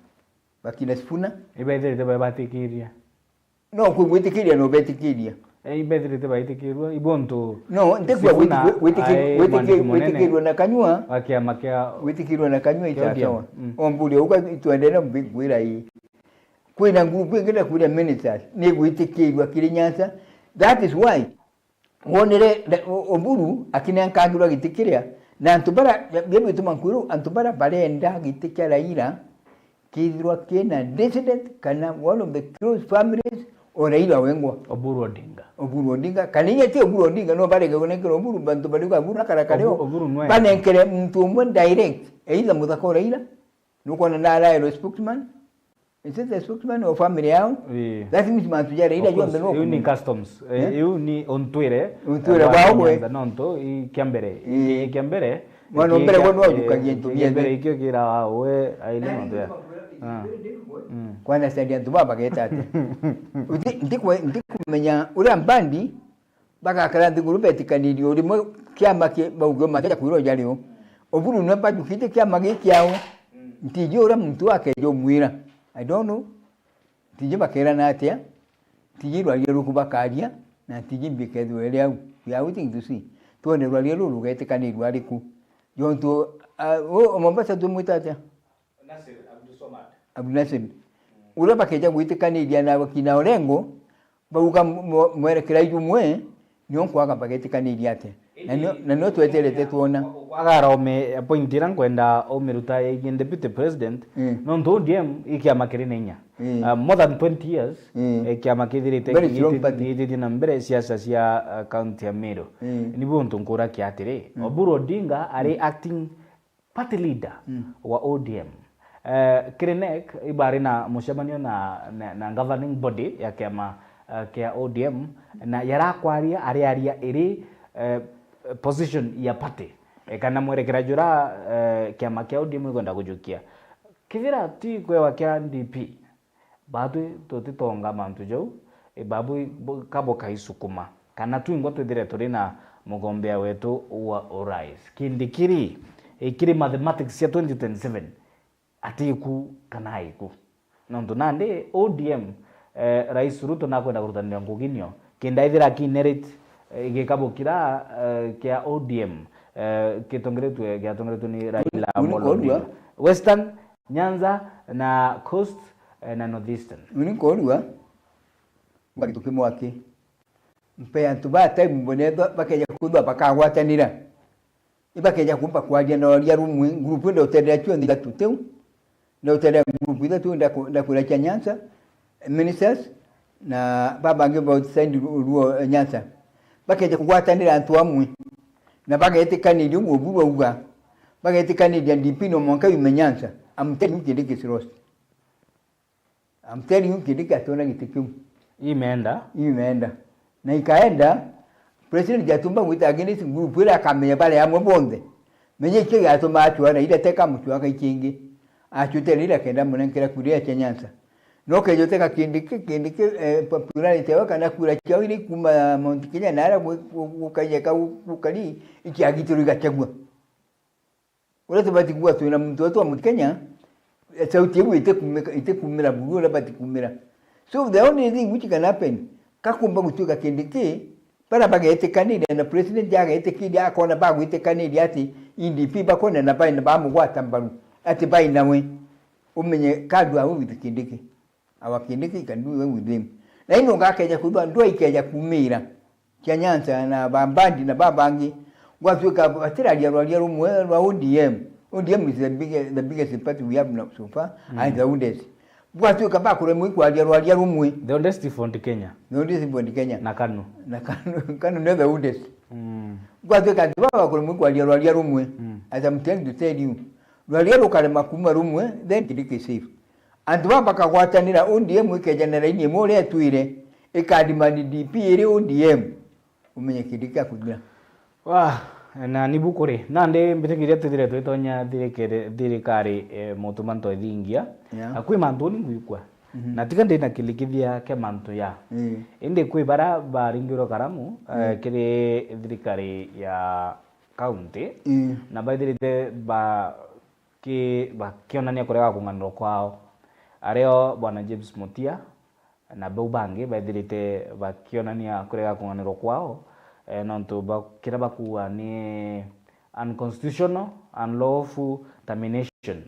bakina Sifuna. Ibethirite bai batikiria. No, kwi gwitikiria no betikiria. Eh, ibethirite baitikirua, ibo ntu No, ntikua Sifuna gwiti-, gwitiki-, ai gwitiki-, mwandiki munene gwitikirua na kanyua. Wa kiama kia Gwitikirua na kanyua kia O D M. Isasawa. Mm. Omburia uga itwendere mbigwira ii. Kwina group ingi na kwina ministers, ni gwitikirua kiri Nyanza. That is why wonere, o-, Oburu akinenkangirwa giti kiria, na antu bara, bia bituma nkwirwa, antu bara barenda giti kia Raila, kithirwa kina descendant kana one of the close families o Raila wengwa. Oburu Odinga. Oburu Odinga. Kana inya ti Oburu Odinga, no barege kunenkera Oburu, bantu bariuga Oburu na karakare Obu-, o. Oburu nwe. Banenkere muntu umwe direct, either muthaka o Raila, nukwona na Raila spokesman, is it the spokesman o family yao? Ii. That means mantu ja Raila jonthe no. Iu ni customs. Eh, eh? Iu ni untwire. Untwire bwa bwa gwe. Nyanza, nontu i kia mbere. Ii. I kia mbere. Mwana wa mbere gwe nwajukagia into bia mbere ikio kira we aile mantu ya. Ah. Mm. Kwana sadi antu baba bageta ati. Uti, ntikwe-, ntikumenya uria Mbadi bagakara nthiguru betikanirie urimwe kiama ki bauge majaja kwirwa jari u. Oburu nwe bajukite kiama gi kiao. Ntiji uria muntu akeja umwira. I don't know. Ntiji bakerana atia. Ntiji rwaria ruku bakaria. Na ntiji mbikethwe iri au. We are waiting to see. Twone rwaria ruru rugetikanirirwa ariku. Jontu, uh, o Mombasa tumwita atia? Nasir Abdulswamad. Abdulnasir. Uria bakeja gwitikaniria na bakina Orengo, bauga mwe-, mwerekera jumwe, nio nkwaga bagetikaniria atia. Na nio, na nio tweterete twona. Kwaga arome point iria nkwenda umiruta yegii deputy president, mm, nontu O D M i kiama kiri na inya. Mm. Uh, more than twenty years, mm, eh, kiama kithirite. Very strong party. Githitie na mbere siasa cia, uh, county ya Meru. Mm. Nibu untu nkurakia atiri, mm, Oburu Odinga ari, mm, acting party leader, mm, wa O D M. Eh, kiri NEC, ibari na mucemanio na, na, na governing body ya kiama, eh, kia O D M, na yarakwaria, ariaria iri, eh, position ya party. Eh, kana mwerekera jura, eh, kiama kia O D M ikwenda kujukia. Kithira ti kwewa kia D P, Batwi tutitonga mantu jau, i babu i-, bu-, ka bukaisukuma, kana twingwa twithire turi na mugombea wetu wa urais. Kindikiri, i kiri mathematics cia twenty twenty-seven, atiku kana aiku. Nontu nandi O D M, eh, Rais Ruto nakwenda kurutanira ngugi nio, kinda ithira akinerate, eh, gikabukira, eh, kia O D M, eh, gitongeretwe, giatongeretwe ni Raila Amolo Odinga. Western, Nyanza na Coast, eh, na North Eastern. Riu ni nkorua, mba gintu kimwe aki. Mpe antu ba time mbone ba-, bakeja kuthwa bakagwatanira. Ibakeja kumba kwaria na rwaria rumwe, group nda utendera cionthe ithatu tiu. Nda utendera group ithatu, ndaku-, ndakwira kia Nyanza, ministers na babangi ba outside Luo, Nyanza, bakeja kugwatanira antu amwe, na bagetikaniria uguo buru auga, bagetikaniria D P no mwanka yume Nyanza. I'm telling you, Kindiki is lost. I'm telling you, Kindiki ationa giti kiu. Imeenda. Imeenda. Na ikaenda, President atumba gwita against group ira akamenya bari amwe bonthe. Menya ikio giatuma acwara ira teka mucwaga ikingi. Acutera ira kenda munenkera kuria cia Nyanza. No kejo teka Kindiki, Kindiki, eh, popularity yawe kana kura ciao iri kuma Mount Kenya na ara gu-, gu-, gukaijeka gu-, gukari, ikiagitirwo igachagua. Uria tubati kuuga twina muntu wetu wa Mount Kenya, sauti iu itikumika-, itikumira buru uria bati kumira. So the only thing which can happen, kakumba gutuika Kindiki, bara bagetikaniria na president agetikiria, akona bagwitikaniria ati D P bakona na baina bamugwata mbaru, ati bainawe, umenye kadu awe with Kindiki. Our Kindiki can do well with him. Na ino ngakeja kwithwa ndwa ikeja kumira cia Nyanza na Bambandi na babangi, gwatuika batiraria rwaria rumwe rwa O D M. O D M is the biggest, the biggest party we have now so far, mm, and the oldest. Gwatuika bakuremwa ikwaria rwaria rumwe. The oldest font Kenya. The oldest font Kenya. Na KANU. Na KANU, KANU nio the oldest. Mm. Gwatuika ati baba bakuremwa ikwaria rwaria rumwe. Mm. As I'm trying to tell you, rwaria rukarema kuma rumwe, then Kindiki is safe. Antu baa bakagwatanira, O D M ikeja na raini imwe uria etwire, ikadimani D P iri O D M, umenye Kindiki akuthira. Wa, na ni bu kuri. Nandi mbitikiria twithire twitonya thirikari, thirikari, eh, mutuma ntwethingia. Yeah. Na kwi mantu ni ngwikua. Mhm. Na tiga ndi na kilikithia kia mantu ya. Mm. Indi kwi bara baringirwe karamu, eh, mm, kiri thirikari ya county. Mm. Na baithirite ba ki-, bakionania kurega kung'anirwa kwao. Ario Bwana James Mutia na bau bangi baithirite bakionania kurega kung'anirwa kwao, eh, nontu ba-, kiria bakuuga ni unconstitutional, unlawful termination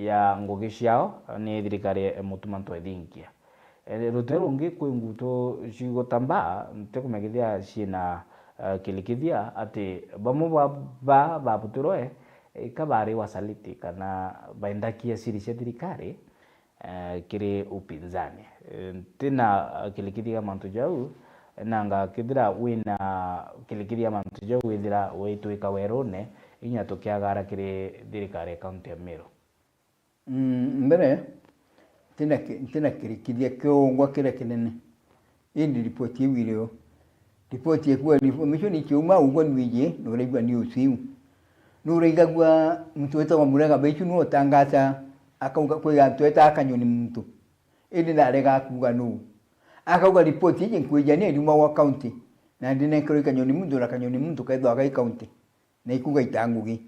ya ngugi ciao ni thirikari ya Mutuma Ntwethingia. Eh, rutere rungi kwi ngutu cigutambaa, ntikumenya kethira ciina, eh, kilikithia ati bamwe ba, ba, babutirwe, eh, ka bari wasaliti kana baendakia siri cia thirikari, eh, kiri upinzani. Eh, ntina kilikithia mantu jau, nanga kethira wina kilikithia mantu jau, withira witwika werune, inya tukiagara kiri thirikari ya kaunti ya Meru. Mm, mbere, ntina ki-, ntina kirikithia kiongwa kiria kinene. Indi ripoti iu iri o. Ripoti ikuuga, information ikiuma, ugwa nwiji, nuraigua news iu. Nuraigagua muntu witagwa Murega Baichu niwe utangaza, akauga kwi antu etaa Kanyoni muntu. Indi narega kuuga nuu. Akauga ripoti iji nkwijania iriuma gwa county. Na ndinenkerwe i Kanyoni muntu, na Kanyoni muntu kethagwa gai county. Na ikuuga ita ngugi.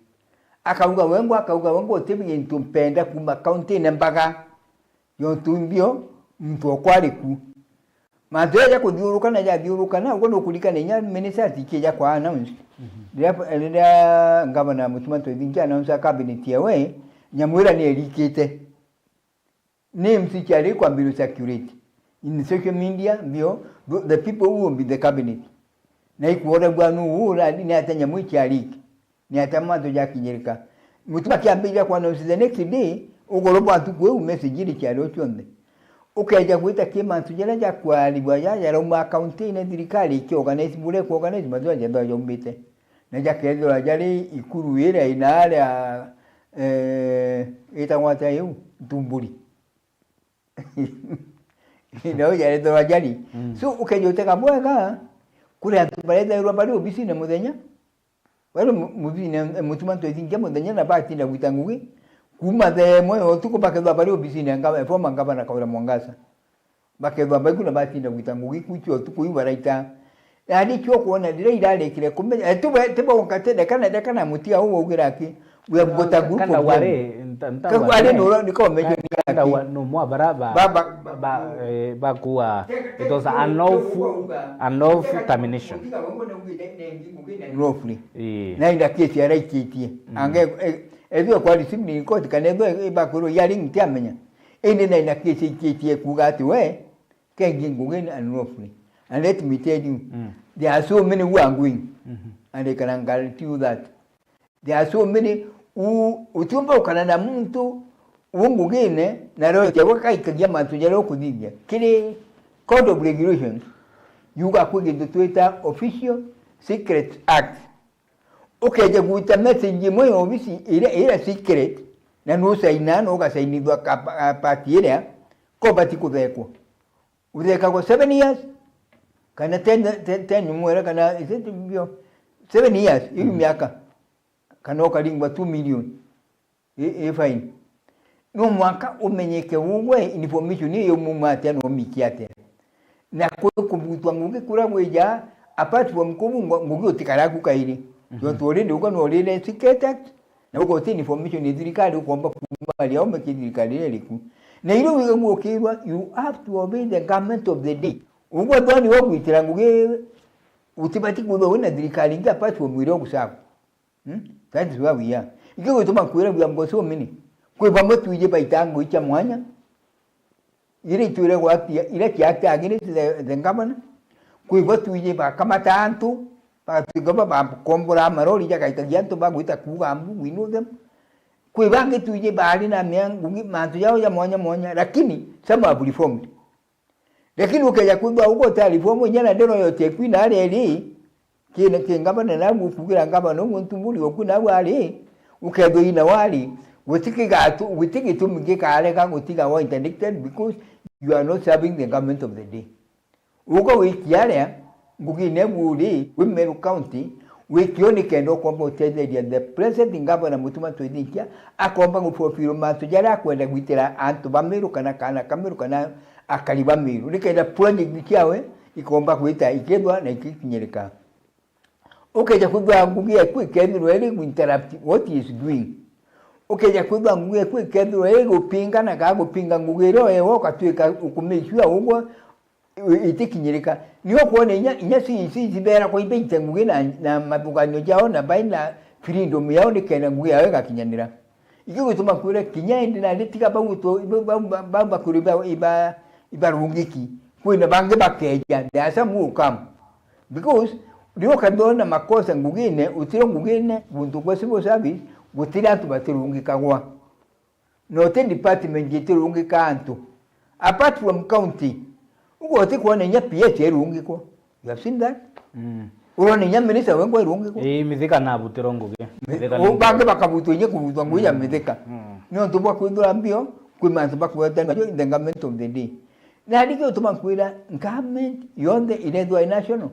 Akauga wengwa, akauga wengwa uti bintu mpenda kuuma kaunti-ini mbaga, yontu mbio muntu okwa ari ku. Mantu jaja kuthiuruka na jathiuruka, na ugwe nukurikana inya minister atikija kwa announce. Mhm. Riria, riria ngavana Mutuma Ntwethingia announce cabinet yawe, nyamwira ni erikite. Names ciari kwambirwo circulate in social media, mbio, the, the people who will be the cabinet. Na ikuoragua nu uu urari, ni atia nyamu icia leak? Ni atia mantu jakinyirika? Mutuma akiambiria kwa announce the next day, ugoro bwa ntuku iu message iri ciari o cionthe. Ukeja gwita ki mantu jaria jakwarigwa ja jarauma akaunti-ini, thirikari ikiorganize, bure kuorganize, mantu jaja jathwa jaumite. Na jakethirwa jari ikuru iria ina aria, eh, itagwa atia iu? Ntumburi. Na uja rethirwa jari. Mm. So, ukeja utega bwega, kuri antu barethairwa bari obisine muthenya. Bari mu-, mubisine, eh, Mutuma Ntwethingia muthenya na batinda gwita ngugi. Kuuma thaa imwe ya utuku bakethirwa bari obisine nga-, former ngavana Kawira Mwangaza. Bakethwa baiku na batinda gwita ngugi kuu cia utuku iu baraita. Yaani, kio kwona riria irarekire kumenya, eh, tibo, tibo nkate, ndeka na, ndeka na mutia uu waugira aki, we have got a group of them. Kandawari, nta-, nta-, Kandawari no, ni ko mention yake. Kandawari no mwa bara ba, ba, ba, ba, eh, bakuwa, it was an unlawful, unlawful termination. Lawfully. Ii. Na inda kesi araikitie. Mm. Ange, eh, ethwe kwa receive ni court kana ethwe, eh, bakwirwo hearing ntiamenya. Indi na ina kesi ikitie kuuga ati we, Kengi ngugi ni unlawfully. And let me tell you, mm, there are so many who are going. Mm-hmm. And I can guarantee you that. There are so many who, utiumba ukana na muntu u ngugine, na royalty yagwe kaikagia mantu jaria ukuthithia. Kiri Code of Regulations, yuga kwi gintu twita Official Secrets Act. Ukeja gwita message imwe ya obisi iria, iria secret, na nusaina, na ugasainithua ka pa-, ka part iria, ko bati kuthekwa. Uthekagwa seven years, kana ten, ten, ten mwera, kana, is it bio? Seven years, iu miaka. Kana ukaringwa two million. I, i fine. No mwanka umenyeke ugwe information iyo yaumuma atia na umikia atia. Na kwi kubutwa ngugi kuria gwija, apart from kubungwa, ngugi utikaraku kairi. Mhm. Tontu already uga no urire secret act, na uga uti information ya thirikari ukomba kuuma aria ume ki thirikari iria iriku. Na irio wigagua ukirwa, you have to obey the government of the day. Ugwe thoni wa gwitira ngugi, utibati kwithwa wina thirikari ingi apart from iria ugusaku. Hmm? That is where we are. Ikio gituma kwira we have got so many. Kwi bamwe twiji baita ngui cia mwanya, iria itwire gwatia, iria cia act against the, the governor. Kwi bo twiji bakamata antu, bagatuika ba-, bakombora amarori jagaikagia antu bagwita kuuga mbu, we know them. Kwi bangi twiji bari na mea ngugi, mantu jao ja mwanya mwanya, lakini some have reformed. Lakini ukeja kwithwa ugo utari bwo mwenye na ndero yote kwina ari eri, kina kingabana na gukugira ngabana ugu ntumburi oku na wari, ukethwa ina wari, gutikigatu, gutigitumi gikarega gutiga wa interdicted because you are not serving the government of the day. Ugo wikia aria, ngugine buri, wi Meru County, wikio nikenda ukomba utetheria the present governor Mutuma Twithinkia, akomba gufulfill mantu jaria akwenda gwitira antu ba Meru kana kana ka Meru kana akari ba Meru. Nikenda project ciawe ikomba gwita ikethwa na ikikinyirika. Ukeja kwithwa ngugi yaku ikethirwa iri gu interrupt what he is doing. Ukeja kwithwa ngugi yaku ikethirwa iri gupinga na kaa gupinga ngugi iria wewe ukatwika ukumicua ugwe i-, itikinyirika. Ni ukwona inya, inya C E C cibera kwa ibeite ngugi na, na mathuganio jao na baina freedom yao nikenda ngugi yao igakinyanira. Ikio gituma kwira kinya indi nandi tiga bau tu-, bau, bau, bau, bau bakuri ba, iba, ibarungiki. Kwina bangi bakeja, there are some who come. Because riu ukathona makosa ngugine, utiro ngugine, guntu gwa civil service, gutiri antu batirungikagwa. Na uti department itirungika antu. Apart from county, ugo utikwona inya P S irungikwa. You have seen that? Mm. Urona inya minister wengwa irungikwa. Ii, mithika na butiro ngugi. Mi-, Mithika u-, ni bangi ngugi. Bakabutwa inya kubutwa ngugi ya Mm. mithika. Mm. Ni untu bwa kwithira mbio, kwi mantu bakwetania najo in the government of the day. Na niki utuma nkwira, government yonthe irethwa i national,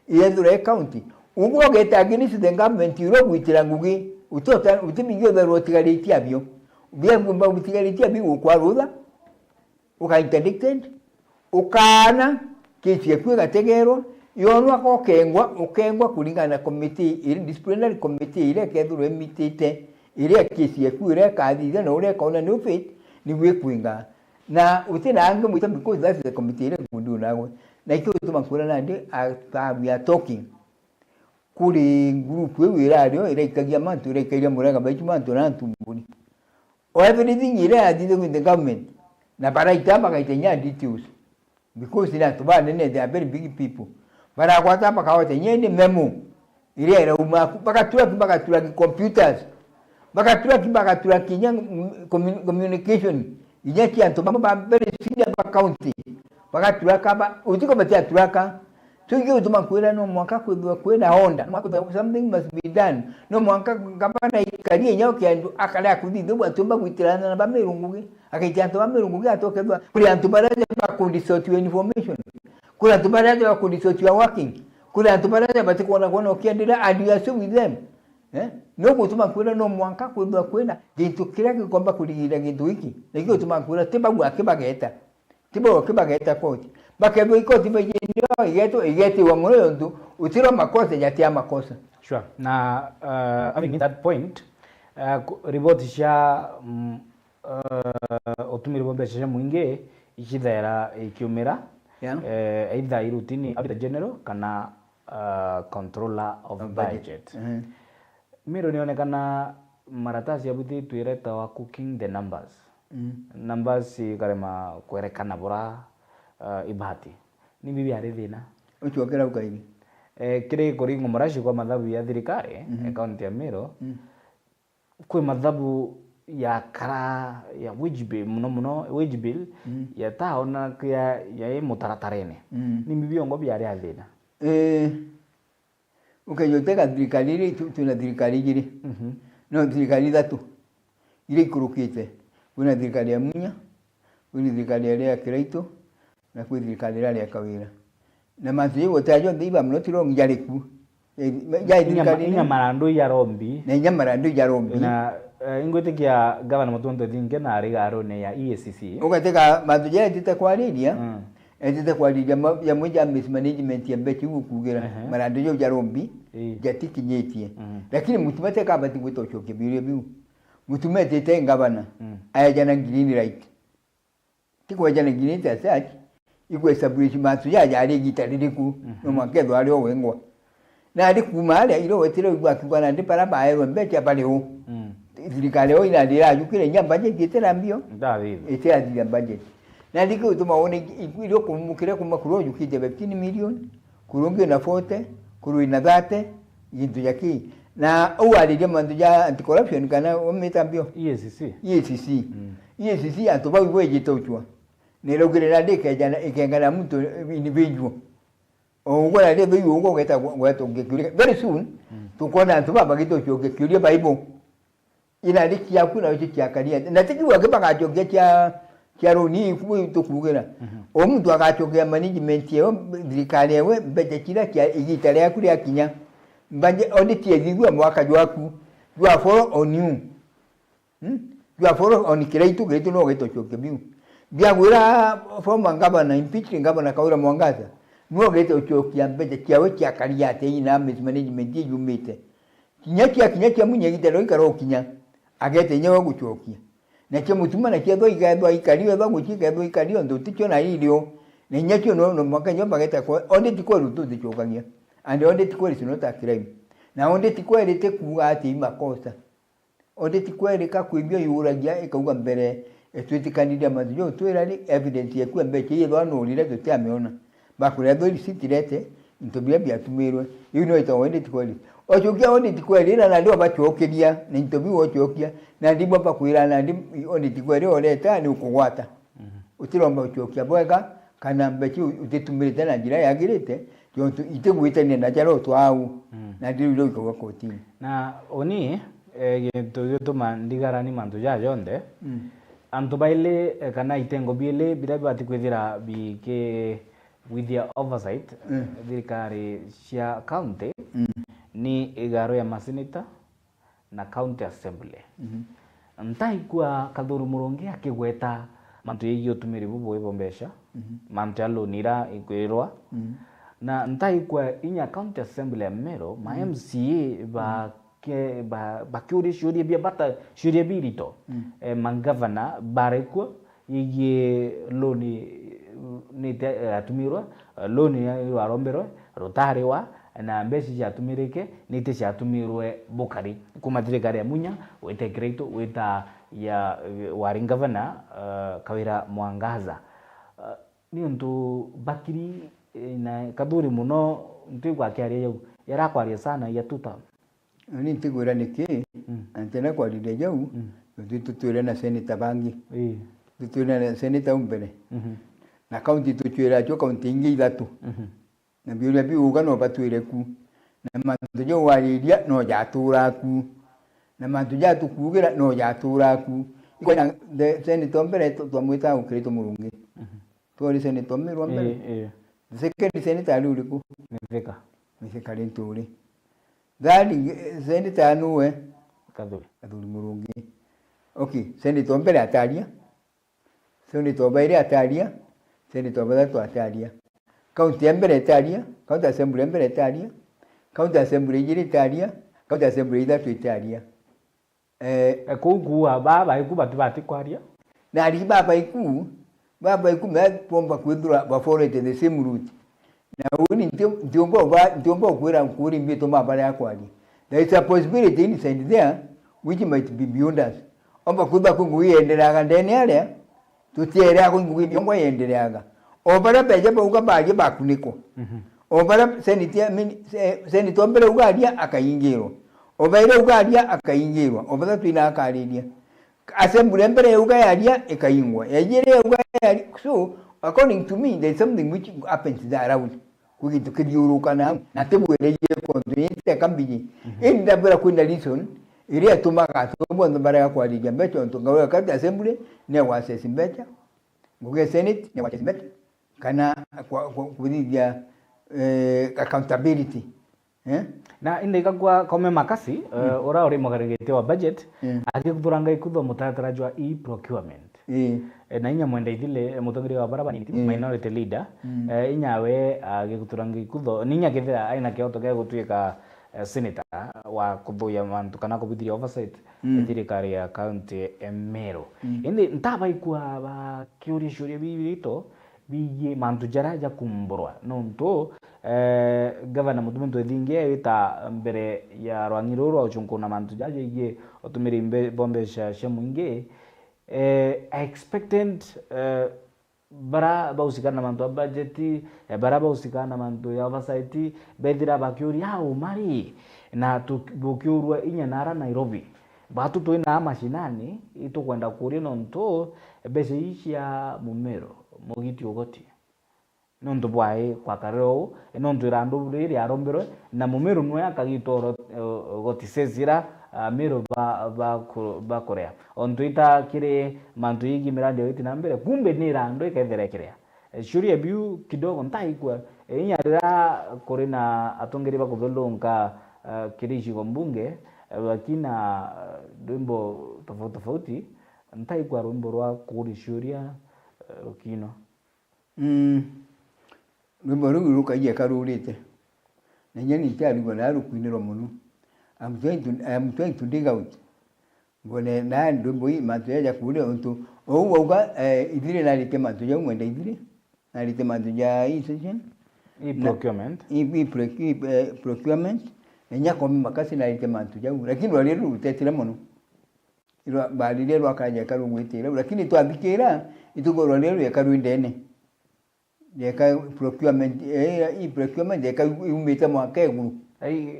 irethwa i county. Ugwe ugeta against the government, iria ugwitira ngugi, utiota, utimingi utharwa utigaritie abio. Bia ngumba utigaritie abio gukwa rutha, uka interdicted, ukaana, kesi yaku igategerwa, yonwa ka ukengwa, ukengwa kuringana na committee, iri disciplinary committee, iria ikethirwa imitite, iria kesi yaku iria ikathithia na uria ikaona ni ufit, niguo ikwinga. Na uti na angi mwita because that is the committee iria ikundu nagwe. Na ikio gituma nkwira nandi, as we are talking, kuri group iu irario, iraikagia mantu, iraikagia murega baitu mantu na ntumburi. O everything iria yathithagua in the government, na baraita bagaita inya details. Because ni antu banene, they are very big people. Baragwata bakagwata inya ni memo. Iria irauma ku, bagatura ki, bagatura ki computers. Bagatura ki, bagatura ki inya, mm, commu-, communication. Inya cia antu bamwe ba very senior ba county. Bagatura ka ba, utiko batiatura ka. So, ikio gituma nkwira no mwanka kwithirwa kwina order, no mwanka kwithirwa something must be done. No mwanka ngavana aikarie inya o kiandu akare akuthithia bwatiumba gwitirana na ba Meru ngugi. Akaitia antu ba Meru ngugi atokethwa kuri antu baria bakundisortiwa information. Kuri antu baria bakundisortiwa working. Kuri antu baria batikwona kwona ukiendelea and you are still with them. Eh? No gutuma nkwira no mwanka kwithirwa kwina gintu kiria gikomba kurigiria gintu giki. Nikio gituma nkwira ti bau aki bageta. Ti bo ki bageta koti. Bakethwa ikoti baiji nio igetu-, igetiwa mono yontu utiro makosa jatia makosa. Sure. Na, uh, having that point, uh, ku-, riboti cia, mm, uh, utumiri bwa mbeca cia muingi icithera ikiumira, yeah, eh, either i routine Auditor General kana, uh, Controller of, of budget. Budget. Mhm. Miro nionekana maratasi yabutitwe iretawa cooking the numbers. Mm. Numbers ikarema kwerekana bura, uh, ibati. Ni bibi ari thina. Ucokera ukairi. Eh, kiri kuringwa muraci kwa mathabu ya thirikari, mhm, eh, kaunti ya Miro, mm, kwi mathabu ya kara, ya wage bill, muno muno wage bill, Mm. yataona ya, ya i mutaratarene. Mm. Ni mbi biongo biari a thina? Eh, Ukeja utega thirikari iri, tu-, twina thirikari igiri. Mhm. No, thirikari ithatu iria ikurukite. Kwina thirikari ya Munya, kwina thirikari iria ya Kiraitu, na kwi thirikari iria ya Kawira. Na mantu jau gutega jonthe iba muno ti wrong jari ku. Eh, ma-, jari Inya ma-, thirikari inya ino. Marandu ijarombi. Na inya marandu ijarombi. Na, eh, ingwitikia Gavana Mutuma M'Ethingia na ari garune ya E A C C. Ugatega mantu jaria etite kwariria, Mm. etite kwariria ma-, jamwe ja mismanagement ya mbeca iu ukugira. Ehe. Marandu jau ja rombi, Ii. jatikinyitie. Mhm. Lakini Mutuma tekabati gwita ucokia biuria biu. Mutuma etite ngavana, Mm. aejana green light. Ti kwejana green light as such, ikwe establish mantu ja jari igita ririku, Mhm. no mwanka ethwa ari o wengwa. Nandi kuuma aria, irio wetire uigua akiuga nandi bara baerwe mbeca bari u. Mm. Thirikari o inandi irajukire inya budget itira mbio. Ndathithia. Itirathithia budget. Nandi kiu gituma wone i-, i-, irio kumukire kuma kuru ujukite fifteen million, kuru ungi na forty, kuru ina thirty, gintu ja ki. Na uu ariria mantu ja anti-corruption kana umita mbio? E A C C. E A C C. Mm. E A C C antu bau ibwejite uchwa. Niraugire nandi ikejana, ikengana muntu individual. O ugwe na ritho iu ugwe ugeta gwe-, gweta ungikiuria. Very soon, Mm. tukwona antu baba bagita ucokia kiuria Bible. Ina ri ciaku na ucio ciakari atia? Na ti kiuga ki bagacokia cia, cia roni iku tukugira. Mhm. O muntu agacokia management yeo, thirikari ewe, mbeca ciria cia igita riaku riakinya. Mbaje audit ethithua mwaka jwaku. Jwa follow on you. Hmm? Jwa follow on Kiraitu, Kiraitu no gitocokia biu. Biagwira former governor, impeached governor Kawira Mwangaza, no gitocokia mbeca ciawe ciakari atia ina mismanagement ijumite. Kinya cia, kinya cia Munya igita rio ikarokinya, agete inya we gucokia. Na cia Mutuma na cia thwa ikethwa ikari, ethwa guci ikethwa ikari, ontu ticio na irio. Na inya cio no, no mwanka inya bageta kwa, onde ti kweru tuticokagia. And onde ti kweru is not a crime. Na onde ti kweru ti kuuga ati i makosa. Onde ti kwerika kwibio yuragia ikauga mbere, e, twitikanire mantu jau twira ri, evidence yaku ya mbeca ii ethwa nurire tutiamiona. Bakuria thori citirete into biria biatumirwe. Iu no itagwa audit query. Ocokia audit query ira na ndio bacokeria na into biu ocokia, na ndimwe bakwira na ndi audit query oreta ni ukugwata. Mhm. Utiromba ucokia bwega kana mbeca iu utitumirite na njira yagirite, tontu itigwitania na jara utwau, Mm. na ndiu iria ikauga kotini. Na uni, eh, gintu gituma ndigara ni mantu jaa jonthe, Mm. antu baili, eh, kana itengo biili biria bibati kwithira biki with their oversight, Mm. thirikari cia county, Mm. ni igaro ya maseneta na county assembly. Mhm. Ntaikua Kathuri Murungi akigweta mantu yegii utumiri bubu bwa mbeca, Mhm. mantu ya loan ira ikwirwa, Mhm. na ntaikua inya county assembly ya Meru, ma Mhm. M C A ba ke-, ba-, bakiuria ciuria bia bata, ciuria birito. Mm. Eh, mangavana baraikua yegii loan nite, eh, atumirwe, eh, loan ya, rwaromberwe, rutariwa, na mbeca ciatumirike, nite ciatumirwe bukari. Kuma thirikari ya Munya, gwita Kiraitu, gwita ya, eh, wari ngavana, eh, Kawira Mwangaza. Eh, ni untu bakiri, eh, na Kathuri muno, ntwigua akiaria jau, yarakwaria sana ya tuta. Ni ntigwira niki, Mm. na ntienda kwariria jau, Mm. nontu tutwire na seneta bangi. Ii. Tutwire na seneta u mbere. Mhm. Na kaunti tucwira acio kaunti ingi ithatu. Mhm. Na biuria biuga no batwire ku. Na mantu jau wariria no jatura ku. Na mantu jatukugira no jatura ku. Ikwena the seneta u mbere tu-, twamwita ukirite Murungi. Mhm. Twari seneta u mbere wa mbere. Ii, ii. The second seneta ari uriku? Mithika. Mithika ri nturi. Third, eh, seneta nuwe? Kathuri. Kathuri Murungi. Okay, seneta o mbere ataria. Seneta o bairi ataria. Seneta o bathatu ataria. County ya mbere itaria. County assembly ya mbere itaria. County assembly igiri itaria. County assembly ithatu itaria. Eh, Eh, kuu kuua, baa baiku batibati kwaria? Na ariki baba iku, baba iku me bomba kwithirwa ba follow the same route. Na uni nti-, ntiumba uba-, ntiumba ukwira nkuri mbi ituma bari akwaria. There is a possibility inside there which might be beyond us. Omba kwithirwa kwi ngugi yendereaga ndene aria, tutiere ako ngugi yongwa yendereaga. O baria beja bauga baria bakunikwa. Mhm. O baria senate ya mini-, se-, senate o mbere ugaria akaingirwa. O baire ugaria akaingirwa. O bathatu ina akariria. Assembly mbere yauga yaria, ikaingwa. Ya jiri yauga yaria. So, according to me, there is something which happens there around. Kwi gintu kithiuruka na, na tibwiririe kontu ni teka mbiji. Mhm. Indi ndabwira kwina reason iria itumaga antu bonthe barega kwariria mbeca, ontu ngauga county assembly ni ya gwa access mbeca, ngugi ya senate ni ya gwa access mbeca, kana kwa, kwa, kuthithia, eh, accountability. Eh? Na indi igakua Kome Makasi, eh, Mm. ura uri mugarigiti wa budget, Mm. agikuthuranga ikutho mutaratara jwa e-procurement. Ii. Eh, na inya Mwenda Ithile, eh, mutongeria wa bara banini, Mm. minority leader, Mm. eh, inya we agikuthuranga ikutho, ni inya kethira aina kioto gia gutuika, eh, senator wa kuthuya mantu kana kubithiria oversight Mm. ya thirikari ya county ya Meru. Mm. Indi ntabaikua bakiuria ciuria bibirito, bigie mantu jaria jakumburwa. Nontu, eh, Gavana Mutuma M'Ethingia ewita mbere ya rwang'i ruru rwa gucunkuna mantu jaria jegie utumiri mbe-, bwa mbeca cia mwingi, eh, I expected, eh, bara bausika na mantu ya budget, eh, bara bausika na mantu ya oversight, bethira bakiuria, "Ah, uma ri?" Na tu-, bukiurua inya nara Nairobi. Batu twina mashinani, itukwenda kuuria nontu mbeca ii cia mumero, mugiti ugoti. Nontu bwai kwakarire uu, nontu irandu riri riarombirwe, na mumiru nwe akagitwa uro-, ugoti sesira, ah, miru ba, ba ku-, bakurea. Ontu ita kiri mantu yigi mirandi ya ugiti na mbere, kumbe ni irandu ikethira ikiria. Eh, ciuria biu kidogo ntaigua, eh, inya riria kuri na atongeri bakuthulunka, eh, kiri icigo mbunge, eh, bakina, eh, rwimbo tofauti tofauti, ntaigua rwimbo rwa kuuria ciuria, eh, rukino. Mm. Rwimbo ruu rukaija karurite. Na inya ni ntiarigwa na rukwinirwa mono. I'm trying to, I'm trying to dig out. Ngone na ndumbu i mantu jaja kuria untu. Ou wauga, eh, Ithire narite mantu jau Mwenda Ithire. Narite mantu ja e-session. E-procurement. Na, e, e-procu-, e, eh, procurement. Na inya Kome Makasi narite mantu jau. Lakini rwari ruu rutetire mono. Irwa-, bariria rwakaja ikaru gwitira. Lakini twathikira, itukorwa rio rweka rwi ndene. Yeka procurement, eh, i procurement yeka yumite mwaka iguru. Ai,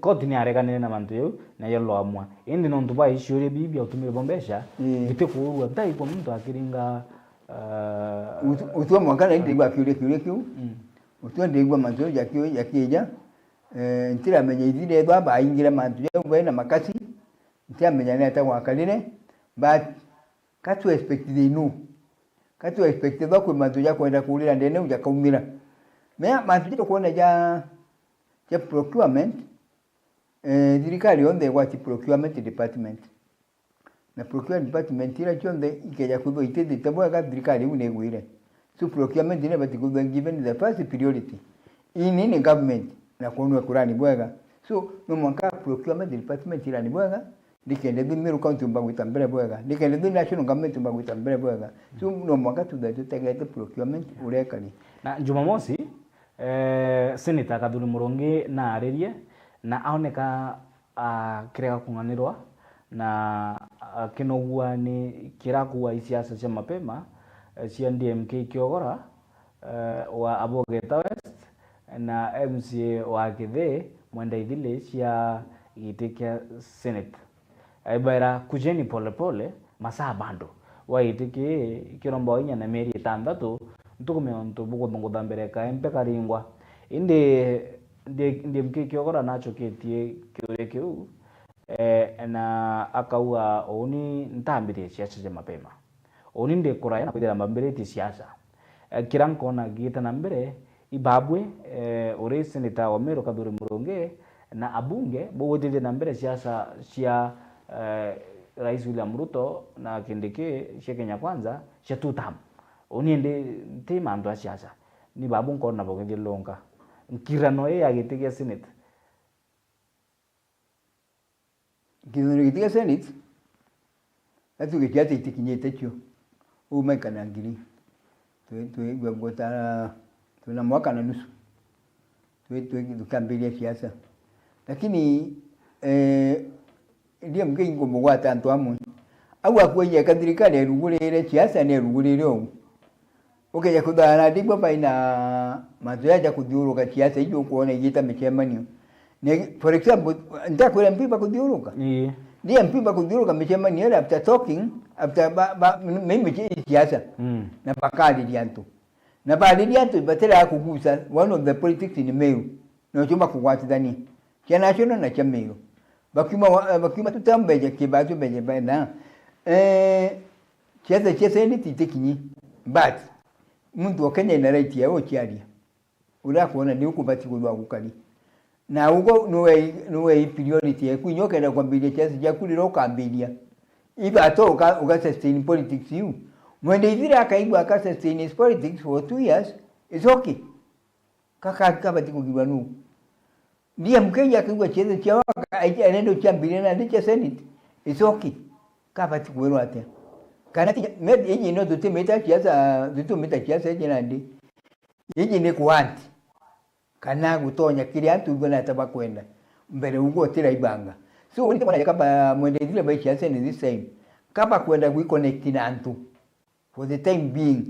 koti ni areganire na mantu jau, na yaloamwa. Indi nontu bwa iciuria bibi bia utumiri bwa mbeca, Mm. bitikuurua, ntaigua muntu akiringa, ah, Utu-, utua mwaka na indi igua kiuria kiuria kiu. Mm. Utua ndigua mantu jau jaki-, jakija. Eh, ntiramenya Ithire ethwa baingire mantu jau baina Makasi. Ntiramenya ni ata gwakarire. But Ka tu expect they know. Ka tu expect ba kwi mantu ja kwenda kuurira ndene u jakaumira. Mea mantu ja tukwona ja, ja procurement, eh, thirikari yonthe igwati procurement department. Na procurement department ira cionthe ikeja kwithwa itithite bwega, thirikari iu ni igwire. So procurement ni ibati kwithwa given the first priority in any government na kwonwa kurani bwega. So no mwanka procurement department irani bwega, ndikende thi Meru County umba gwita mbere bwega, ndikende thi national government umba gwita mbere bwega. So no mwanka tuthae tutegete procurement urekari. Na Jumamosi, eh, Senator Kathuri Murungi naaririe na aoneka akirega kung'anirwa na akinogua ni kira kuuga isiasa cia mapema, eh, cia D M K Kiogora, eh, wa Abogeta West na M C A wa Kithii Mwenda Ithili cia giti kia Senate. Aibaira, "Kujeni polepole, masaa bado." Wa giti kii kiromba inya na mieri itanthatu, ntukume untu bukuthungutha mbere kaempe karingwa. Indi D-, D M K Kiogora nachoketie kiuria kiu, eh, na akauga, "Uuni ntambirie siasa cia mapema. Uuni ndi kuraya na kwithira mbambiritie siasa." Eh, kira nkona giita na mbere, ibabwe, eh, uri seneta wa Meru Kathuri Murungi na abunge bugwitithia na mbere siasa cia, eh, Rais William Ruto na Kindiki cia Kenya Kwanza cia two term. Uuni ndi nti mantu a siasa. Ni babu nkona bugithiurunka. Nkirano ii ya giti gia Senate. Kithurano giti gia Senate, gatuge kiasi itikinyite cio. Uu maikana ngiri. Twi-, twigua gutara, twina mwaka na nusu. Twi-, twi-, tukiambiria siasa. Lakini, eh, D M K ingumugwata antu amwe. Au akueja eka thirikari erugurire siasa ni erugurire uu. Ukeja kuthara ndigwa baina mantu jaja kuthiuruka siasa iji ukwona igita micemanio. Ni, for example, ntakwira M P bakuthiuruka? Ii. D M P bakuthiuruka micemanio ira after talking, after ba, ba, maybe siasa. Mm. Na bakariria antu. Na bariria antu batiraga kugusa one of the politics ni Meru. Na ucio bakugwatithania. Cia national na cia Meru. Bakiuma wa, bakiuma tutambeje kibacio beje bena. Eh, siasa cia Senate itikinyi. But muntu wa Kenya ina right ya uciaria. Uria akwona ni ukubati kwithwa gukari. Na ugo niwe, niwe priority yaku. Inya ukenda kwambiria siasa ciaku riria ukambiria. Either at all uka, uka sustain politics iu. Mwende Ithire akaigua aka sustain his politics for two years, it's okay. Kaka kabati kugirwa nu. D M K akaigua siasa ciao, aka-, arenda uciambiria nandi cia Senate, it's okay. Kabati kwirwa atia? Kana ti, maybe iji no tutimita siasa, tutimita siasa iji nandi. Iji ni kuanti. Kana gutonya kiria antu igwe na ata bakwenda. Mbere ugo utiraibanga. So, ni kwona kaba mwende Ithire bai siasa ni this time. Kaba kwenda gwi connect na antu for the time being.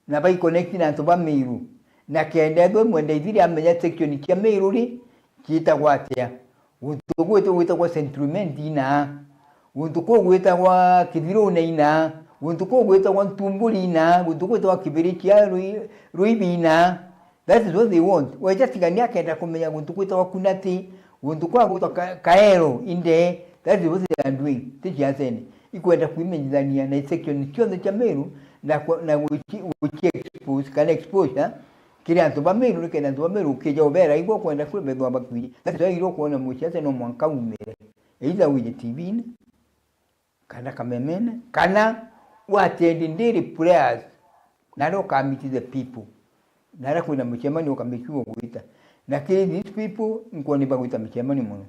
Na bai connect na antu ba Meru. Na kenda ethwe mwende Ithire amenya section cia Meru ri, ciitagwa atia. Guntu gwitagwa, gwitagwa Central Imenti inaa. Guntu kuu gwitagwa Kithirune inaa. Guntu kuu gwitagwa Ntumburi inaa. Guntu gwitagwa Kibirichia Rui-, Ruibi inaa. That is what they want. Weja tigania akenda kumenya guntu gwitagwa Kunati, guntu kwa gwitagwa Ka-, Kaero inde. That is what they are doing. Ti ciasene. Ikwenda kwimenyithania na section cionthe cia Meru na ku-, na guci-, guci expose kana exposure kiri antu ba Meru, nikenda antu ba Meru ukija ubera igwe kwenda kwi bethwa bakwiri. That is why irio kwona muciase no mwanka umire. Either wije T V-ini, kana kamemene, kana u attend daily prayers, naria uka meet the people. Naria kwina micemanio uka make sure ugwita. Na kiri these people, nkwona ibagwita micemanio mono.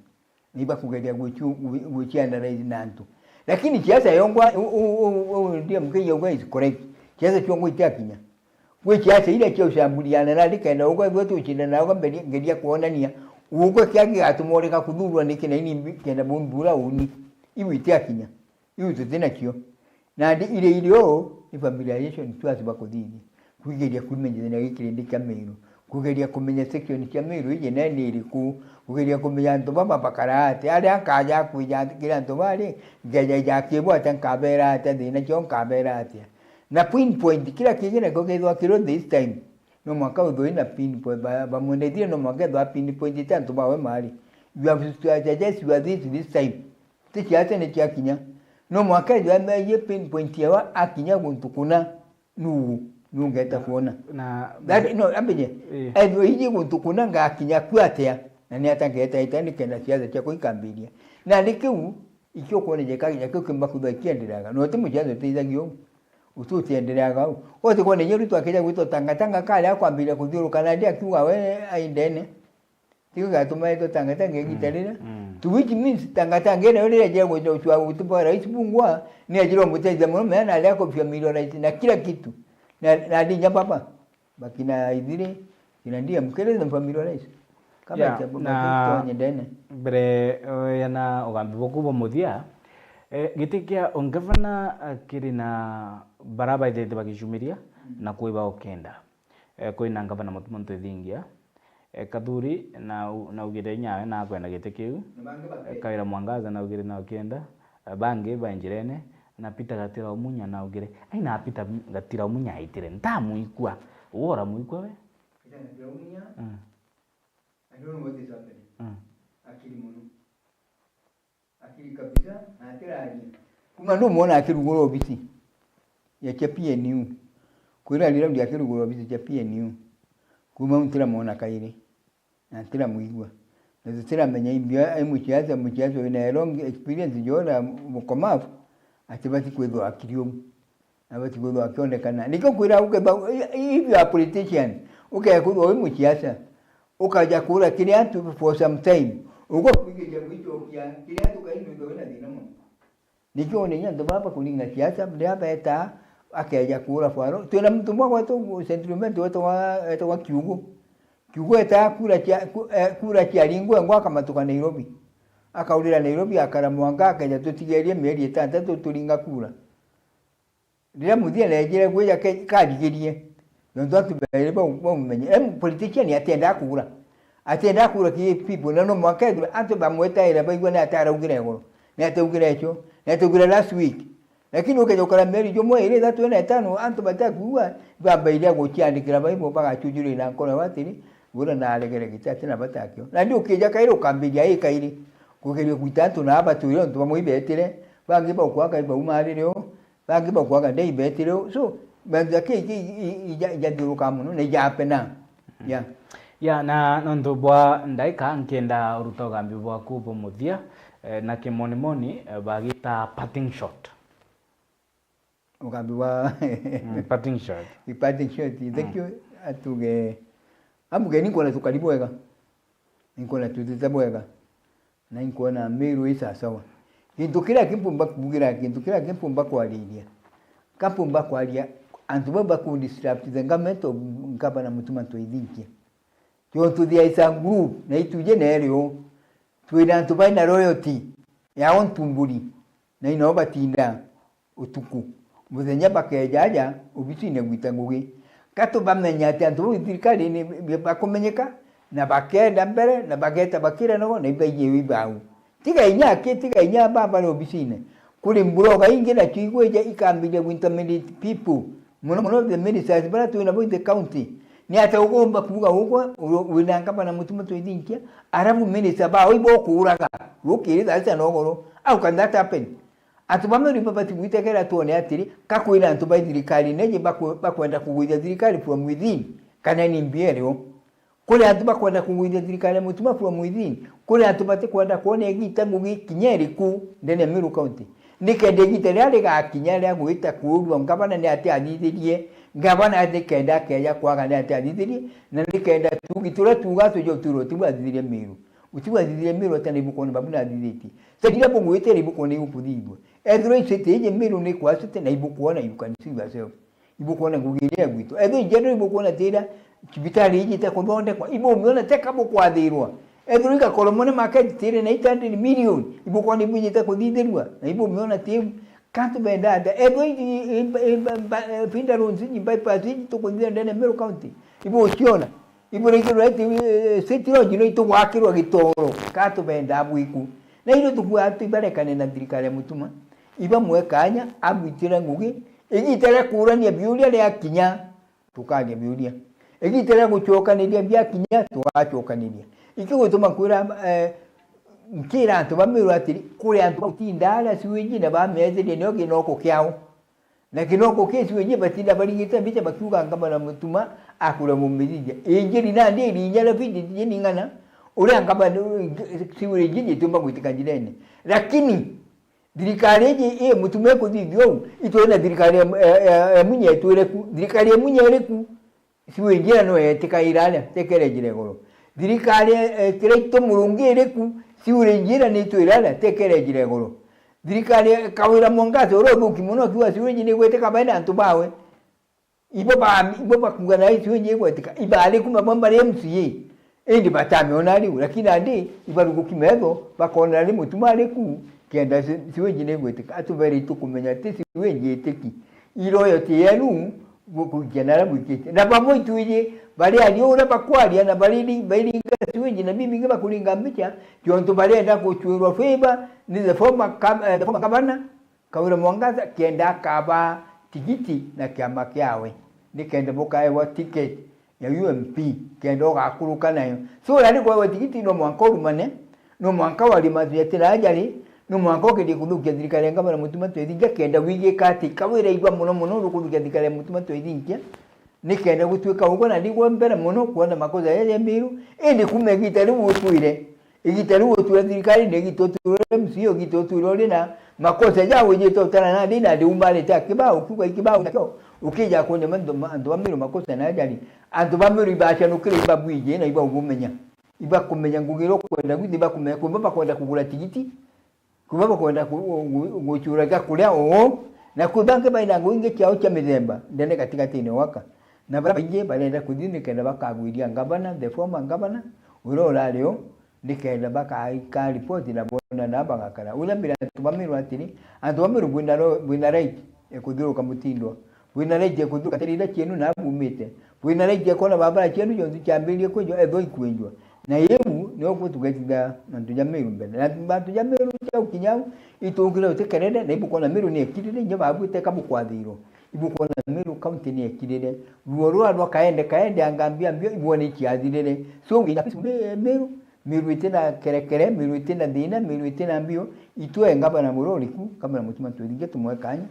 Ni bakugeria gwichu-, gwi-, gwichi analyze na antu. Lakini siasa yongwa, u-, u-, u-, u-, D M K yongwa is correct. Siasa ciongwa itiakinya. Gwi siasa iria cia ucambuliana na ndikenda ugwe gwe tucindana ugwe mberi-, ngeria kwonania ugwe kia gigatuma ureka kuthurwa ni kina ini mbi-, kenda bumbura uni. Iu itiakinya. Iu tutinacio. Nandi iria irio ni familiarization tu antu bakuthithia. Kwigeria kwimenyithania gikirindi kia Meru. Kugeria kumenya section cia Meru iji nene iriku. Kugeria kumenya antu baba bakara atia. Aria nkaja kwija kiri antu bari, nkeja ija kibu atia, nkabera atia, thina ciao nkabera atia. Na pinpoint, kira kingi nakio kethwa kiro this time. No mwanka uthwe na pinpoint, ba, bamwendethire no mwanka ethwa pinpoint ite antu bawe mari. You have to suggest you are this, this time. Ti ciaca ni ciakinya. No mwanka ethwa amegie pinpoint yawe akinya guntu kuna. Nuu, nungeta kwona. Na that, no, ambije. Eh. Ethwa iji guntu kuna ngakinya ku atia? Na ni ata ngeta ita nikenda ciaca ciakwa ikambiria. Na ni kiu, ikio kwona jeka, jeka kimba kuthwa ikienderaga. No ti muciaca utithagio. Utu utiendereaga au. Wote kwona inya Ruto akija gwitwa tangatanga kale akwambiria kuthiuruka na ndi akiuga we aindene. Tiga gatuma eto tangatanga igita rira. Mm. To which means tangatanga ina yo rira jira gwita ucwa gutupa rais bungwa, ni ajira umutethia muno, mea na aria akobia million rais na kila kitu. Na, na ndi nya baba. Bakina ithire, kina ndi amkere na familia rais. Kama yeah, ita baba na tonye ndene. Mbere, eh, ya na ugambi boku bo muthia, eh, giti kia ungavana, eh, kiri na bara baithite bagicumiria, mm, na kwi ba ukenda. Eh, kwina ngavana Mutuma Ntwithingia, eh, Kathuri na, naugire nyawe nakwenda giti kiu. Na bangi bake. Eh, Kawira Mwangaza naugire nakienda. Eh, bangi ba njirene, na Peter Gatira Omunya naugire. Ai, na Peter Gatira Omunya aitire, ntamuikua. Uwe uramuikua we? Peter Gatira Omunya? Mm. I don't know what is happening. Mm. Akiri mono. Akiri kabisa, na atiraria. Kuma ndumwona akirugura obisi ya cia P N U. Kwira rira ndi akirugura obisi cia P N U. Kuma ntiramwona kairi. Na ntiramwigua. Na tutiramenya imbia ai muciaca, muciaca wina long experience jora mukomavu, atibati kwithwa akiri ugu. Abati kwithwa akionekana. Nikio nkwira ukethwa, if you are a politician, ukethwa wi muciaca, ukaja kura kiri antu for some time, ugwa kwigeria gwicokia kiri antu kai nwithwa wina thina mono. Nikio ni antu baba kuringa siasa, riria beta, akeja kura faro. Twina muntu mwe gwetu Central Imenti wetagwa, wetagwa Kiugu. Kiugu etaa kura cia, ku-, eh, kura cia ringwe ngwa akamatuka Nairobi. Akaurira Nairobi akara mwanga akeja tutigerie mieri itantatu turinga kura. Riria muthia neejire gwija ke-, karigirie, nontu antu bairi bau bamumenye. Em, politician atiendaa kuura. Atiendaa kuura ki people, na no mwanka ethirwa antu bamwetaira baigua ni ataraugire iguru. Ni ateugire echo, ni ateugire last week. Lakini ukeja ukara mieri jumwe, iri, ithatu, ina, itano, antu batakuigua, bambairia guciandikira Bible, bagachujuria na nkoro yao atiri, bura naregere giti ati na bata akio. Na ndi ukija kairi ukambiria ii kairi, kugeria gwita antu na abatwire untu bamwe ibetire, bangi baukwaga ibaumarire u, bangi baukwaga ndei betire u. So, mantu jaki iji ija- ijathiuruka mono na ijapena. Yeah. Ya, na nontu bwa ndaika, nkienda uruta ugambi bwaku bumuthia, eh, na kimonimoni, eh, bagita parting shot. Ugambi bwa Mm, parting shot. Parting shot. Thank you. Atuge, amuge ninkona tukari bwega. Ninkona tutite bwega. Na inkwona Meru i sawasawa. Gintu kiria kimpumba kuugira, gintu kiria kimpumba kwariria, kampumba kwaria antu bau baku disrupt the government of Ngavana Mutuma M'Ethingia. Tontu there is a group, na ituje nerio, twina antu baina loyalty yao ntumburi, na inao batinda utuku. Muthenya bakeja aja obisine gwita ngugi. Ka tubamenya ati antu bau thirikarine bakumenyeka, na bakenda mbere, na bageta bakira nogo, na ibaiji ibau. Tiga inya aki, tiga inya baba ni obisine. Kuri mburoga ingi nacio igwija ikambiria gu intimidate people. Mono mono the ministers bara twina bo in the county. Ni ata ugomba kuuga ugwe, uru-, wina Ngavana Mutuma M'Ethingia, arabu minister bao ibo kuuraga. Rukiri thaa cia nogoro. How can that happen? Antu ba Meru ibabati gwitegera twone atiri, ka kwina antu ba thirikarine iji baku-, bakwenda kugwithia thirikari from within, kana ni mbiere o? Kuri antu bakwenda kugwithia thirikari ya Mutuma from within, kuri antu batikwenda kwona igita ngugi kinya iriku ndene ya Meru County. Nikenda igita riria rigakinya ria gwita kuurua ngavana ni ati athithirie, ngavana nikenda akeja kwaga ni ati athithirie, na nikenda tuugi turia tuuga tuja utura uti bwathithirie Meru. Uti bwathithirie Meru ati na ibukwona babu nathithitie. Sa kiria bugwitire ibukwona igukuthithua. Ethirwa icity iji Meru ni kwa city na ibukwona, you can see yourself. Ibukwona ngugi iria ya gwitu. Ethirwa ijeru ibukwona tira cibitari iji ite kuthondekwa. Ibumiona teka bukwathirwa. Ethirwa igakorwo mone market tiri na eight hundred million. Ibukwona ibu ijite kuthithirua. Na ibumiona ti kantu benda ata. Ethirwa i-, i-, i-, i-, ba-, ba-, eh, Pinda Roads iji, bypass iji tukuthithia ndene Meru County. Ibuciona. Iburaigirwa ati, eh, City Lodge no itugwakirwa gitoro. Ka tubenda bwiku. Na irio tukwaa ati ibarekane na thirikari ya Mutuma. Ibamwe kanya, abwitire ngugi. Igita ria kuurania biuria riakinya, tukaria biuria. Igita ria gucokaniria biakinya, tugacokaniria. Iki gutuma kwira, eh, nkira antu ba Meru atiri, kuri antu bagutinda aria siwiji na bameethirie nio ginoko kiao. Na kinoko kiu siwiji batinda barigite mbicha bakiuga Ngavana Mutuma akura mumithithia. Injiri nandi iri inya ria fiti tije ning'ana, uria Ngavana siwiji itiumba gwitika njirene. Lakini, thirikari iji ii Mutuma ikuthithia uu, itwina thirikari ya, ya, ya, ya Munya itwire ku, thirikari ya Munya iri ku, siwiji ira no yetikaira aria, tekere njira iguru. Thirikari, eh, kira itu Murungi iri ku, siwiji ira ni itwire aria, tekere njira iguru. Thirikari, Kawira Mwangaza uria uthuki mono akiuga siwiji ni igwitika baina antu bawe. Ibo ba, ibo bakuga na siwiji igwetika, ibari kuma bo mbari M C A. Indi batamiona riu, lakini andi ibaruguki metho, bakona ri Mutuma ari ku, kenda si-, siwiji ni igwitika. Atubere itukumenya ati siwiji itiki. Iroyo ti yenu, gu-, guikia naria bwikite. Na bamwe itwiji, bari aria uria bakwaria na bari, bairinga siwiji na bibingi bakuringa mbicha, tontu barenda gucwirwa favor ni the former gov-, eh, the former governor, Kawira Mwangaza, kenda akaba tigiti na kiama kiawe, ni kenda bukaewa ticket ya U M P, kenda ugakuruka nayo. So, uria ari kwewa tigiti no mwanka urumane, no mwanka warie mantu jatina ajari, no mwanka ugerie kuthukia thirikari ya Ngavana Mutuma M'Ethingia, kenda wigika ati Kawira igua mono mono uri kuthukia thirikari ya Mutuma M'Ethingia, ni kenda gutuika uguo na ndigwa mbere mono kwona makosa jaja ja Meru, indi kuma igita riu utwire, igita riu utwire thirikari ni igita utwire M C A, igita utwire uri na makosa ja wijite utara nandi na ndi umarite akibao, ukiuga ikibao nakio, ukija kunya mantu ma, antu ba Meru makosa na ajari. Antu ba Meru ibacanukire ibabwiji na ibaubumenya. Ibakumenya ngugi iria ukwenda gwithi, ibakumenya kumba bakwenda kugura tigiti, kuma bakwenda ku-, gu-, gu-, gucuraga kuria uu, na kwi bangi baina ngugi ingi ciao cia mithemba ndene gatigatine waka. Na baria baingi barenda kuthi ni kenda bakagwiria ngavana, the former governor, uria urari u, ni kenda bakaika ripoti na bona na bagakara. Uria mbira antu ba Meru atiri, antu ba Meru bwina ro-, bwina right ya kuthiuruka mutindwa. Bwina right ya kuthuka tirira cienu na bumite. Bwina right ya kwona barabara cienu cionthe ciambiririe kwenjwa, ethwa ikwenjwa. Na iu Nio kuo tugetithia mantu ja Meru mbere. Na mantu ja Meru ja ukinya au, itukire uti kerere, na ibukwona Meru ni ekirire, inya babu iteka bukwathirwo. Ibukwona Meru county ni ekirire. Ruo rwa rwa kaende, kaende, angambia mbio, ibwone ikiathirire. So, nginya Meru, Meru iti na kerekere, Meru iti na thina, Meru iti na mbio, itwe ngavana muroriku, ngavana Mutuma twithinge tumwe kanya,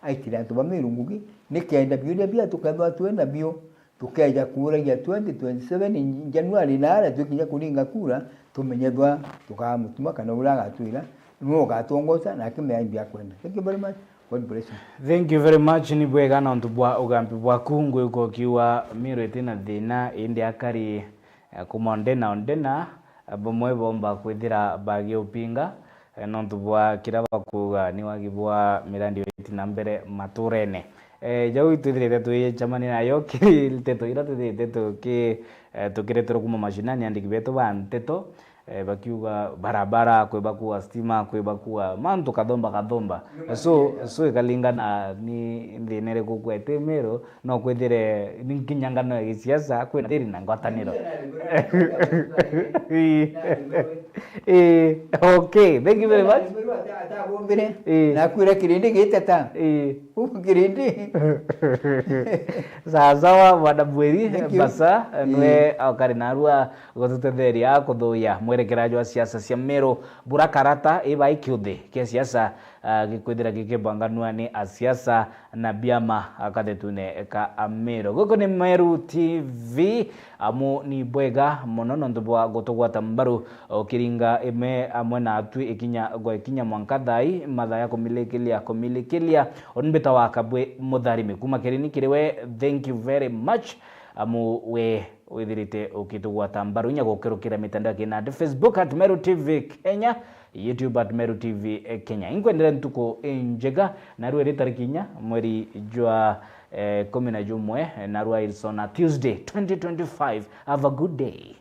aitire antu ba Meru ngugi, nikenda biuria bia tukethwa twi nabio, tukeja kuuragia twenty twenty-seven in January, na aria twikinya kuringa kura, tumenyethwa tukaa Mutuma kana uria agatwira, niwe ugatongoca, na akimea imbi akwenda. Thank you very much. God bless you. Thank you very much. Ni bwega nontu bwa ugambi bwaku. Ngwigua ukiuga Meru iti na thina, indi akari, eh, kuma ondena ondena, eh, bamwe bomba kwithira bagiupinga, eh, nontu bwa kiria bakuuga ni wagi bwa mirandi iti na mbere maturene. Eh, jau twithirite twicemania nayo kiri nteto iria twithirite tuki-, eh, tukireterwa kuma mashinani, andiki betu ba nteto, eh, bakiuga barabara, kwi bakuuga stima, kwi bakuuga mantu kathomba kathomba. So, so ikalingana ni thina iriku kwete Meru, no kwithire ni nkinyangano ya gisiasa, kwina thiri na ngwataniro. Ii. Ii, okay, thank you very much. Ii. Nakwira kirindi giteta. Ii. Uku kirindi. Sawa sawa, Bwana Bweri, thank you. Basa, ii, nwe okari narua gututetheria kuthuya mwerekera jwa siasa cia Meru. Bura karata iba ikiuthi kia siasa, ah, gikwithira gikibanganua ni asiasa na biama, ah, kathetune ka Meru. Guku ni Meru T V, amu ni bwega mono nontu bwa gutugwata mbaru ukiringa ime amwe natwi ikinya gwa ikinya mwanka thaa ii, mathaa ya kumilikilia, kumilikilia. Uni mbita wa Kabwe Mutharimi kuma Kirini kiri we, thank you very much, amu we withirite ukitugwata mbaru inya gukirukira mitandao ya kinandi, Facebook at Meru T V Kenya, YouTube at Meru T V Kenya. Inkwendere ntuku injega, narua iri tariki inya mweri jwa, eh, kumi na jumwe, narua is on a Tuesday, twenty twenty-five. Have a good day.